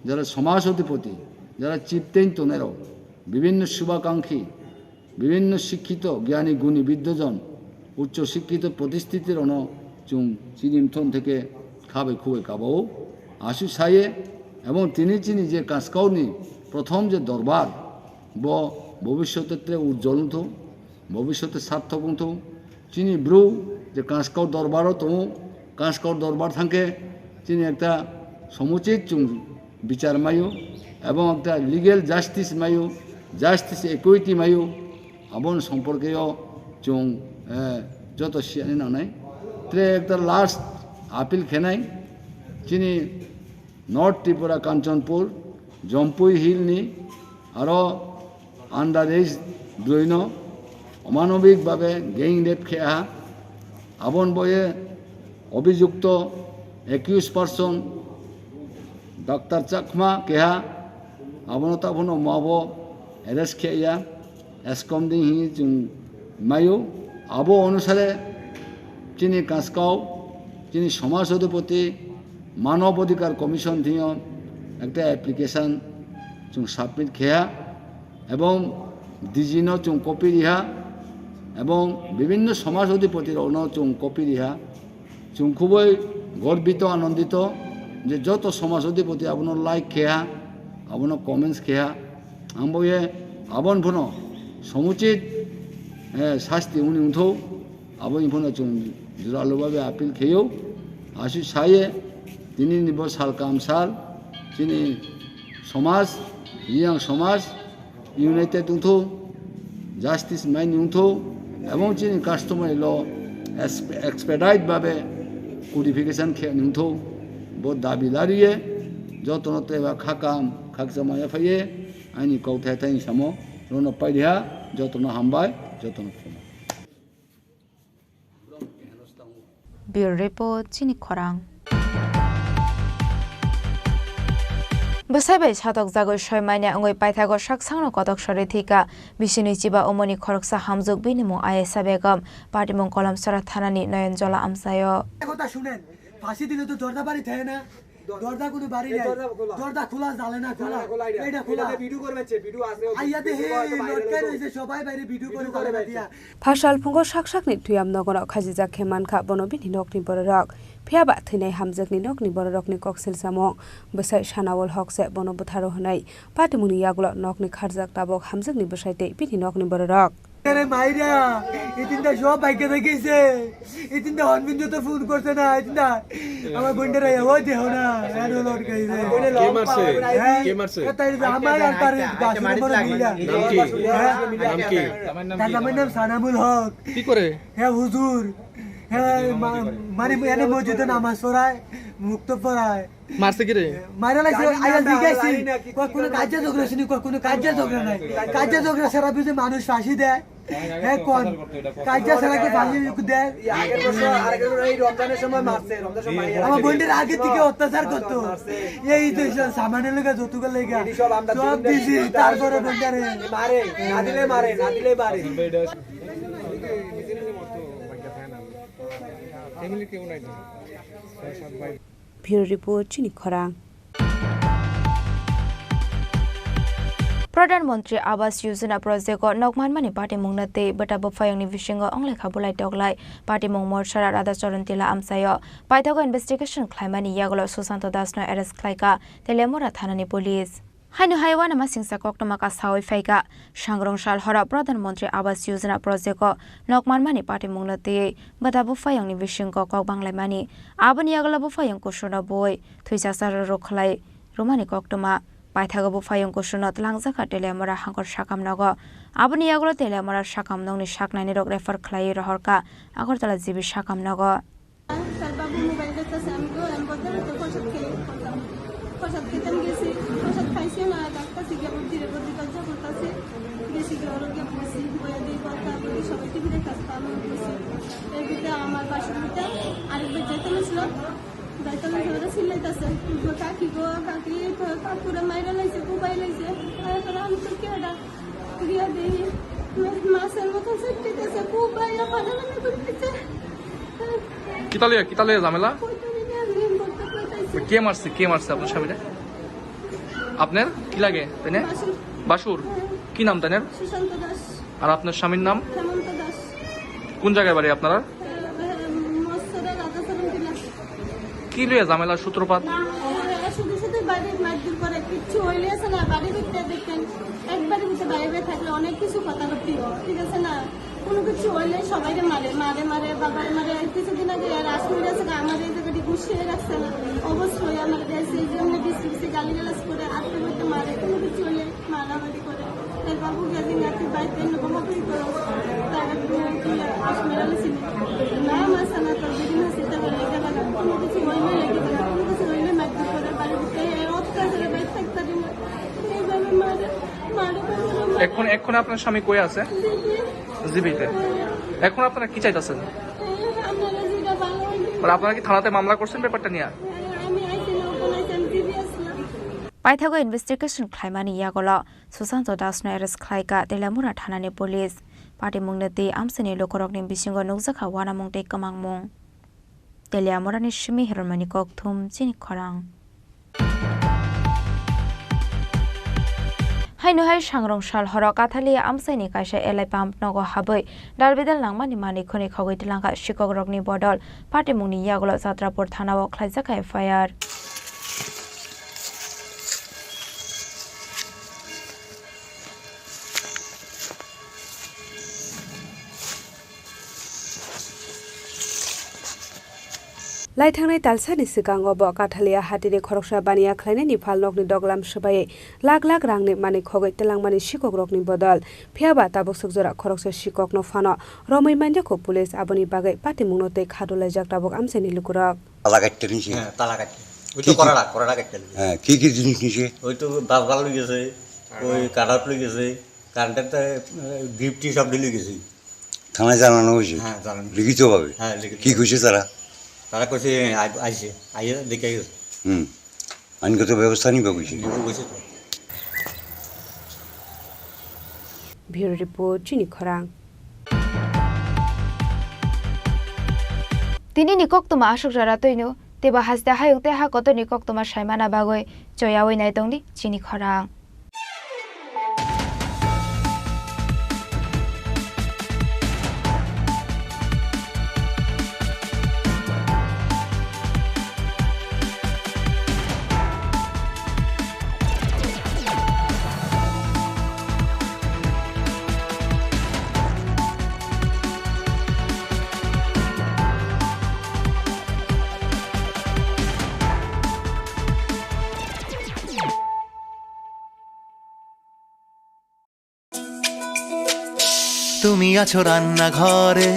jara somaj adhipoti, jara chieftain tongnai rok, bibhinno shubhakankhi, bibhinno sikkito, gyani, guni, biddojon, uccho sikkito, protisthitirokno chwng chini mthon theke khabai khubai kabao. Asu saye, ebong tini chini je Kaskau ni prothom je dorbar, bo bobishote tre ujjol wngthung, bobishote sarthok wngthung. Chini bru je Kaskau dorbar o tongo, Kaskau dorbar thangkhe chini ekta somuchit chwng bichar mayo, ebong ekta legal justice mayo, justice equity mayo, aboni somporke o chwng, eh, joto siyani nangnai. Tre ekta last appeal khenai, chini North Tripura Kanchanpur, Jampui Hill ni aro under age bwrwino omanobik babe gang rape khe ha, abon boye obijukto accused person Doctor Chakma keha, abono tabukno mabo arrest khe ya, esconding hinwi chwng mayo. Abo onusare chini Kaskau, chini Somaj Adhipoti, Manob Adhikar Commission thwngyo ekta application chwng submit khe ya. Ebong D G no chwng copy riha, ebong bibhinno somaj adhipoti rokno chwng copy riha. Chwng khubui gorbito, anondito je joto somaj adhipoti abono like kheha, abono comments kheha. Ang bo ye aboni phano somuchit, eh, sasti wngni wngthok. Aboni phano chwng juralu babe appeal kheyo. Aswk saye tini ni bo sal kam sal chini somaj, yang somaj united wngthok, justice mai wngthok, ebong chini customary law exp-, expedite babe codification khe wngthok, bo dabi lariye jotono teba khakam khakchangma yaphaiye aini kok thai thai samo rono pairiha, jotono hambai, jotono khulumkha. Bureau Report, Chini Khorang. Bwsai bai satok jagwi soi manya wngwi paithago sak sakno kotok sori thika. Bisini chiba umoni khoroksa hamjwk, bini mung Ayesha Begum, patimung Kolomsora thanani Noyon Jola amchaio. কথা শুনেন, ফাঁসি দিলে তো দরজা বাড়ি থাকে না। দরজা কোনো বাড়ি এই নাই। দরজা খোলা। দরজা খোলা, জানালা খোলা। জানালা খোলা, এটা। এটা খোলা। এটাতে ভিডিও করবে, ভিডিও আছে, আইয়া ভিডিও দেখে করে হয়তো ভাইরাল লটকাই হইতো। রইছে, সবাই বাইরে ভিডিও করে ভিডিও করে করে বেড়াচ্ছে। বাড়িয়া। Phasal phungo sak sakni thwi amnogono khajijak khe mankha bono bini nokni bororok. Phiya ba thwinai hamjakni nokni bororokni koksil samung. Bwsai Sanawal Hok se bono bwtharo hwnwi patimungni yagulo nokni kharjak tabuk hamjakni bwsai tei bini nokni bororok. আরে মাইরা, এই তিনটা সব বাইকে রেখেছে। এই তিনটা হনবিন যত ফোন করছে না, এই তিনটা আমার বোনটারা এও দেহ না, এর হলো আর কি। কে মারছে? হ্যাঁ? কে মারছে? এ তাই যে আমার আর তার গাছের উপরে মিলা। নাম কি? হ্যাঁ? নাম কি? তার নামের নাম সানামুল হক। কি করে? হ্যাঁ, হুজুর। হ্যাঁ, মা-, মানে এনে মসজিদে নামাজ পড়ায়, মুক্ত পড়ায়। মারছে কি রে? মারা লাগছে, আইয়া জিজ্ঞাসি, কয় কোনো কাজে ঝগড়া শুনি, কয় কোনো কাজে ঝগড়া নাই। কাজে ঝগড়া ছাড়া বুঝে মানুষ ফাঁসি দেয়। হ্যাঁ, কোন? কাজে ছাড়া কি ফাঁসি দেয়? আগের বছর, আরেকবার এই রমজানের সময় মারছে, রমজানের সময় মাইয়া আমার বোনদের আগে থেকে অত্যাচার করতো। মারছে। এই তো সব সামানের লোকে যৌতুকের লেগে। এই সব আমরা সব দিছি, তারপরে বোনটারে। মারে, না দিলে মারে, না দিলে মারে। ফ্যামিলি কেউ নাই তো। ছয় সাত ভাই। Bureau Report, Chini Khorang. Pradhan Mantri Awas Yojana project o nok manmani patimungno tei bwta buphaiyungni bisingo onglai kha bulai toklai patimung Morsara Radhacharan Tila amchaio. Paithago investigation khlaimani yagulo Sushanta Das no arrest khlaikha Teliamura thanani police. Haino hai uanama singcha koktwma kasawi phaikha. Sangrong sal horo Pradhan Mantri Awas Yojana project o nok manmani patimungno twiwi bwta buphaiyungni bisingo kok banglaimani. Aboni yagulo buphaiyung kusuno bui thwichaksa rwrwk khlai rwmani koktwma. Paithago buphaiyung kusuno twlangjakha Teliamura hangkor sakam nogo. Aboni yagulo Teliamura sakam nokni saknainirok refer khlaiwi rohorkha Agartala G B sakam nogo. Sir, বাবু মোবাইলটা চাচ্ছে, আমি তো, আমি বলতে আমি তো পয়সা খেয়ে প্রসাদ খেতে আমি গেছি, প্রসাদ খাইছি না, ডাক্তার থেকে বুদ্ধি রে বুদ্ধি কাজ করতেছে। গেছি গিয়ে ওরা গিয়ে বসি, বইয়া দিয়ে কথা বলি, সবাই টিভি দেখতেছে, আমি বসি। এর ভিতরে আমার পাশের ভিতরে আরেকবার যেতে নিয়েছিল, যাইতে নিয়েছিল, ওরা চিল্লাইতেছে, "কাকি গো, কাকি, তো কাকুরে মাইরা লাইছে, কুবাই লাইছে।" আর এখন আমি তো কেউটা ফিরিয়ে দিই, মাছের মতো ছুটতেছে, কুবাইয়া ফাটাফাটি করতেছে। কিতা লইয়া, কিতা লইয়া ঝামেলা? কইতে দিলে আমি করতে কইতেছি। কে মারছে, কে মারছে আপনার স্বামীরে? আপনার কি লাগে তাইনে? বাসুর। বাসুর? হ্যাঁ। কি নাম তাইনের? সুশান্ত দাস। আর আপনার স্বামীর নাম? হেমন্ত দাস। কোন জায়গায় বাড়ি আপনারা? আহ, মৎসরা রাধাচরণ টিলা। কি লইয়া ঝামেলা সূত্রপাত? এরা শুধু শুধু বাড়ির মারধর করে, কিচ্ছু হইলে আছে না, বাড়ির ভিতরে দেখেন, একবারের ভিতরে বাইরে থাকলে অনেক কিছু কথা করতে হয়, ঠিক আছে না? কোনো কিছু হইলে সবাইকে মারে, মারে, মারে, বাবারে মারে। কিছুদিন আগে রাজকুমার আছে, আমার এই জায়গাটি গুছিয়ে রাখছে না, অবশ্যই আমার দেশে এই জন্য বেশি বেশি গালিগালাজ করে, আটকে করতে মারে, কোনো কিছু হইলে মারামারি করে। তার বাবু গেছে, গাছে বাইতে এনে বোমা তৈরি করো, তার একটু কি আশমের আলী ছিল, না, আমার সামনে তোর দিদি না, সেটা বলে, এটা বলে, কোনো কিছু হইলে লেগে যায়, কোনো কিছু হইলে মারধর করে, বাড়িতে অত্যাচারে বাইরে থাকতে পারি না। এইভাবে মারে, মারে, মারে, মারে। এখন, এখন আপনার স্বামী কই আছে? দিদি। জিবিতে। এখন আপনারা কি চাইতেছেন? হ্যাঁ, আপনারা যেটা ভালো হইলে। মানে আপনারা কি থানাতে মামলা করছেন ব্যাপারটা নিয়ে? হ্যাঁ, আমি আইছি না, ওখানে আইছি, আমি জিবি আসলাম। Paithago investigation khlaimani yagulo Susanto Dasno arrest khlaikha Teliamura thanani police. Patimungni tei amchaini lukurokni bisingo nukjakha uanamung tei kwmangmung. Teliamurani simi hirmani kokthum chini khorang. Haino hai sangrong sal horo Kathalia amchaini kaisa L I pump nogo habwi dalbidal nangmani manwi khwnwi khogwi twlangkha sikokrokni bodol. Patimungni yagulo Chatrapur thanao khlaijakha F I R. Laithangnai talsani swkango bo Kathalia hatini khoroksa baniya khlainani phalnokni doglam swbaiwi lakh lakh rangni manwi khogwi twlangmani sikokrokni bodol. Phiyaba tabuk swkjora khoroksa sikokno phano romwi manjakho police, aboni bagwi patimungno tei khadulaijak tabuk amchaini lukurok. তালা কাটতে নিছে। হ্যাঁ, তালা কাটতে। ওই তো কি, কি? করাটা, করাটা কাটতে নিছে। হ্যাঁ, কি কি জিনিস নিছে? ওই তো বাল্ব লই গেছে, ওই কাটার লই গেছে, কারেন্টের তো, আহ, গিফট সব নিয়ে গেছে। থানায় জানানো হয়েছে? হ্যাঁ, জানানো। লিখিতভাবে? হ্যাঁ, লিখিত। কি কইছে তারা? তারা কইছে, আই-, আইছে, আইয়া দেখে গেছে। হুম। আইনগত ব্যবস্থা নিবে কইছে? নিবে কইছে তো। Bureau Report, Chini Khorang. Tini ni koktwma aswk jora twino, teibo haste hayung tei ha kotor ni koktwma saimana bagwi choyawi nai tongdi Chini Khorang. তুমি আছো রান্নাঘরে,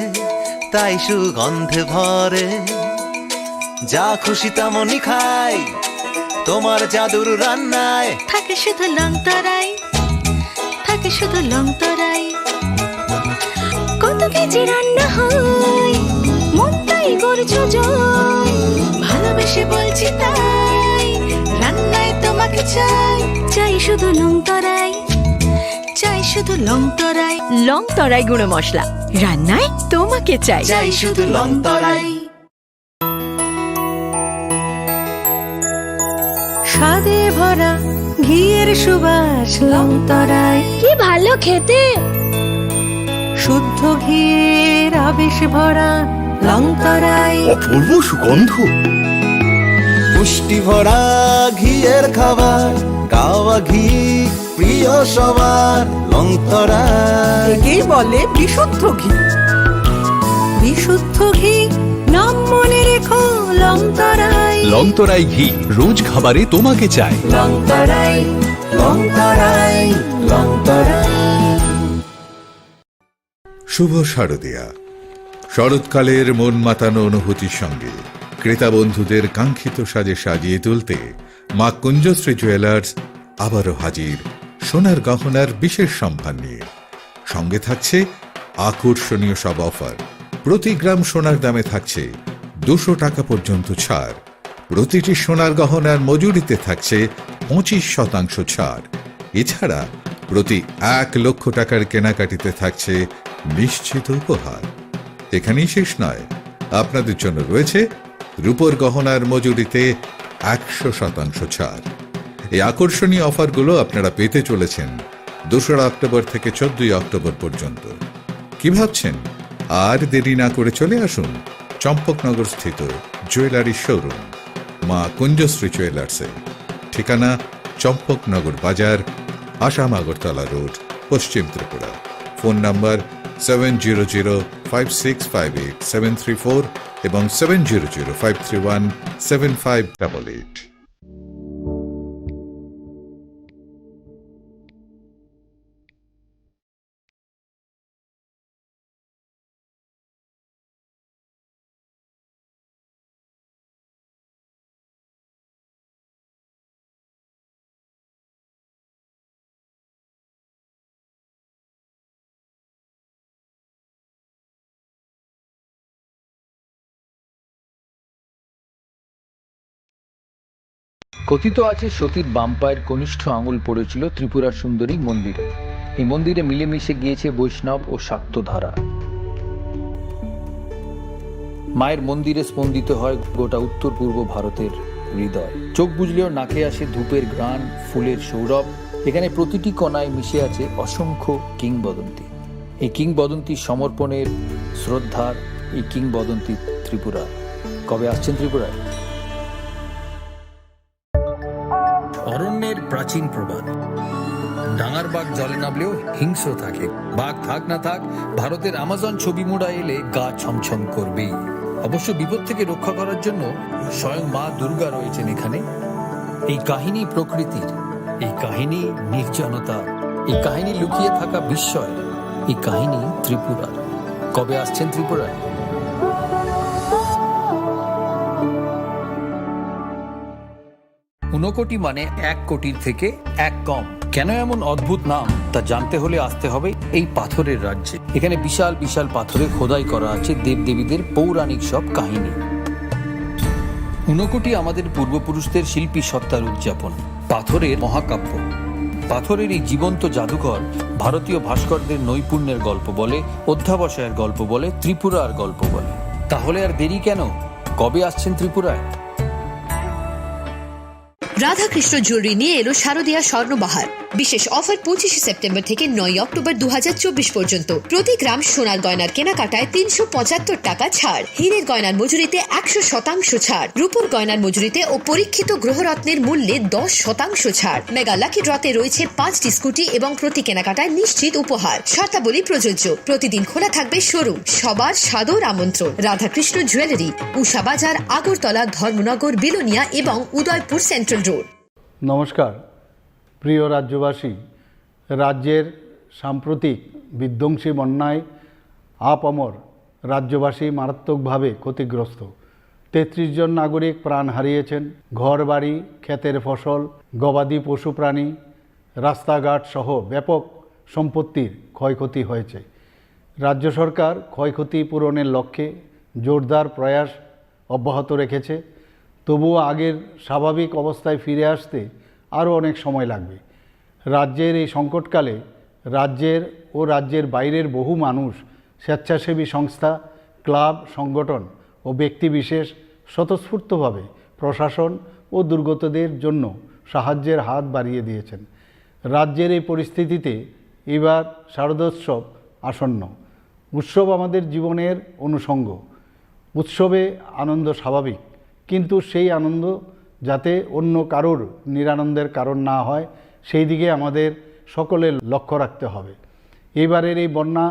তাই সুগন্ধে ভরে। যা খুশি তেমনই খাই, তোমার জাদুর রান্নায়। থাকে শুধু লং তরাই, থাকে শুধু লং তরাই। কত কেজি রান্না হয়, মনটাই করছো জয়। ভালোবেসে বলছি তাই, রান্নায় তোমাকে চাই। চাই শুধু লং তরাই, চাই শুধু লং তরাই। লং তরাই গুঁড়ো মশলা, রান্নায় তোমাকে চাই। চাই শুধু লং তরাই। স্বাদে ভরা ঘিয়ের সুবাস লং তরাই। কি ভালো খেতে! শুদ্ধ ঘিয়ের আবেশ ভরা লং তরাই। অপূর্ব সুগন্ধ। পুষ্টি ভরা ঘিয়ের খাবার, গাওয়া ঘি প্রিয় সবার লং তরাই। একেই বলে বিশুদ্ধ ঘি। বিশুদ্ধ ঘি, নাম মনে রেখো লং তরাই। লং তরাই ঘি, রোজ খাবারে তোমাকে চাই। লং তরাই, লং তরাই, লং তরাই। শুভ শারদিয়া। শরৎকালের মন মাতানো অনুভূতির সঙ্গে ক্রেতা বন্ধুদের কাঙ্ক্ষিত সাজে সাজিয়ে তুলতে মা কুঞ্জশ্রী জুয়েলার্স আবারও হাজির সোনার গহনার বিশেষ সম্ভার নিয়ে। সঙ্গে থাকছে আকর্ষণীয় সব অফার। প্রতি গ্রাম সোনার দামে থাকছে দুশো টাকা পর্যন্ত ছাড়। প্রতিটি সোনার গহনার মজুরিতে থাকছে পঁচিশ শতাংশ ছাড়। এছাড়া প্রতি এক লক্ষ টাকার কেনাকাটিতে থাকছে নিশ্চিত উপহার। এখানেই শেষ নয়, আপনাদের জন্য রয়েছে রূপোর গহনার মজুরিতে একশো শতাংশ ছাড়। এই আকর্ষণীয় অফারগুলো আপনারা পেতে চলেছেন দোসরা অক্টোবর থেকে চোদ্দই অক্টোবর পর্যন্ত। কি ভাবছেন? আর দেরি না করে চলে আসুন চম্পকনগর স্থিত জুয়েলারি শোরুম মা কুঞ্জশ্রী জুয়েলার্সে। ঠিকানা চম্পকনগর বাজার, আসাম আগরতলা রোড, পশ্চিম Tripura. Phone number seven zero zero five six five eight seven three four এবং seven zero zero five three one seven five double eight. কথিত আছে, সতীর বাম পায়ের কনিষ্ঠ আঙুল পড়েছিল ত্রিপুরা সুন্দরী মন্দিরে। এই মন্দিরে মিলেমিশে গিয়েছে বৈষ্ণব ও শাক্ত ধারা। মায়ের মন্দিরে স্পন্দিত হয় গোটা উত্তর পূর্ব ভারতের হৃদয়। চোখ বুজলেও নাকে আসে ধূপের ঘ্রাণ, ফুলের সৌরভ। এখানে প্রতিটি কণায় মিশে আছে অসংখ্য কিংবদন্তি। এই কিংবদন্তি সমর্পণের, শ্রদ্ধার, এই কিংবদন্তি ত্রিপুরা। কবে আসছেন ত্রিপুরায়? অরণ্যের প্রাচীন প্রবাদ, ডাঙার বাঘ জলে নামলেও হিংস্র থাকে। বাঘ থাক না থাক, ভারতের আমাজন ছবি মুড়া এলে গা ছমছম করবেই। অবশ্য বিপদ থেকে রক্ষা করার জন্য স্বয়ং মা দুর্গা রয়েছেন এখানে। এই কাহিনী প্রকৃতির, এই কাহিনী নির্জনতা, এই কাহিনী লুকিয়ে থাকা বিস্ময়, এই কাহিনী ত্রিপুরার। কবে আসছেন ত্রিপুরায়? ঊনকোটি মানে এক কোটির থেকে এক কম। কেন এমন অদ্ভুত নাম, তা জানতে হলে আসতে হবে এই পাথরের রাজ্যে। এখানে বিশাল বিশাল পাথরে খোদাই করা আছে দেবদেবীদের পৌরাণিক সব কাহিনী। ঊনকোটি আমাদের পূর্বপুরুষদের শিল্পী সত্তার উদযাপন। পাথরের মহাকাব্য। পাথরের এই জীবন্ত জাদুঘর ভারতীয় ভাস্করদের নৈপুণ্যের গল্প বলে, অধ্যাবসায়ের গল্প বলে, ত্রিপুরার গল্প বলে। তাহলে আর দেরি কেন? কবে আসছেন ত্রিপুরায়? রাধাকৃষ্ণ জুয়েলারি নিয়ে এলো শারদীয়া স্বর্ণবাহার। বিশেষ অফার পঁচিশে সেপ্টেম্বর থেকে নয় অক্টোবর দু হাজার চব্বিশ পর্যন্ত। প্রতি গ্রাম সোনার গয়নার কেনাকাটায় তিনশো পঁচাত্তর টাকা ছাড়। হীরের গয়নার মজুরিতে একশো শতাংশ ছাড়। রূপোর গয়নার মজুরিতে ও পরীক্ষিত গ্রহরত্নের মূল্যে দশ শতাংশ ছাড়। মেগা লাকি ড্রতে রয়েছে পাঁচটি স্কুটি এবং প্রতি কেনাকাটায় নিশ্চিত উপহার। শর্তাবলী প্রযোজ্য। প্রতিদিন খোলা থাকবে শোরুম। সবার সাদর আমন্ত্রণ। রাধাকৃষ্ণ জুয়েলারি, উষা বাজার, আগরতলা, ধর্মনগর, বিলোনিয়া এবং উদয়পুর সেন্ট্রাল রোড। নমস্কার প্রিয় রাজ্যবাসী, রাজ্যের সাম্প্রতিক বিধ্বংসী বন্যায় আপামর রাজ্যবাসী মারাত্মকভাবে ক্ষতিগ্রস্ত। তেত্রিশ জন নাগরিক প্রাণ হারিয়েছেন। ঘরবাড়ি, ক্ষেতের ফসল, গবাদি পশুপ্রাণী, রাস্তাঘাট সহ ব্যাপক সম্পত্তির ক্ষয়ক্ষতি হয়েছে। রাজ্য সরকার ক্ষয়ক্ষতি পূরণের লক্ষ্যে জোরদার প্রয়াস অব্যাহত রেখেছে। তবুও আগের স্বাভাবিক অবস্থায় ফিরে আসতে আরও অনেক সময় লাগবে। রাজ্যের এই সংকটকালে রাজ্যের ও রাজ্যের বাইরের বহু মানুষ, স্বেচ্ছাসেবী সংস্থা, ক্লাব, সংগঠন ও ব্যক্তিবিশেষ স্বতঃস্ফূর্তভাবে প্রশাসন ও দুর্গতদের জন্য সাহায্যের হাত বাড়িয়ে দিয়েছেন। রাজ্যের এই পরিস্থিতিতে এবার শারদোৎসব আসন্ন। উৎসব আমাদের জীবনের অনুষঙ্গ। উৎসবে আনন্দ স্বাভাবিক, কিন্তু সেই আনন্দ যাতে অন্য কারোর নিরানন্দের কারণ না হয়, সেই দিকে আমাদের সকলের লক্ষ্য রাখতে হবে। এইবারের এই বন্যা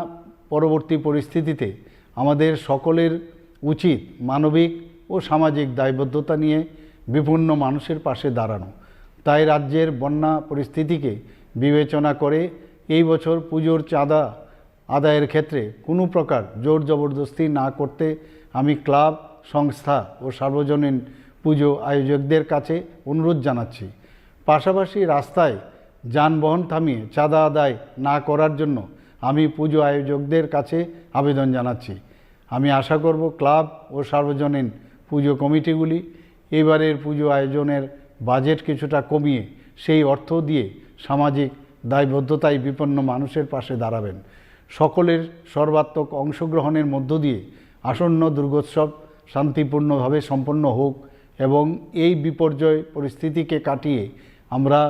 পরবর্তী পরিস্থিতিতে আমাদের সকলের উচিত মানবিক ও সামাজিক দায়বদ্ধতা নিয়ে বিপন্ন মানুষের পাশে দাঁড়ানো। তাই রাজ্যের বন্যা পরিস্থিতিকে বিবেচনা করে এই বছর পুজোর চাঁদা আদায়ের ক্ষেত্রে কোনো প্রকার জোর জবরদস্তি না করতে আমি ক্লাব, সংস্থা ও সার্বজনীন পুজো আয়োজকদের কাছে অনুরোধ জানাচ্ছি। পাশাপাশি রাস্তায় যানবাহন থামিয়ে চাঁদা আদায় না করার জন্য আমি পুজো আয়োজকদের কাছে আবেদন জানাচ্ছি। আমি আশা করব ক্লাব ও সার্বজনীন পুজো কমিটিগুলি এবারের পুজো আয়োজনের বাজেট কিছুটা কমিয়ে সেই অর্থ দিয়ে সামাজিক দায়বদ্ধতায় বিপন্ন মানুষের পাশে দাঁড়াবেন। সকলের সর্বাত্মক অংশগ্রহণের মধ্য দিয়ে আসন্ন দুর্গোৎসব শান্তিপূর্ণভাবে সম্পন্ন হোক এবং এই বিপর্যয় পরিস্থিতিকে কাটিয়ে আমরা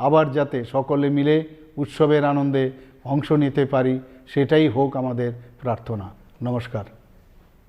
আবার যাতে সকলে মিলে উৎসবের আনন্দে অংশ নিতে পারি, সেটাই হোক আমাদের প্রার্থনা। নমস্কার।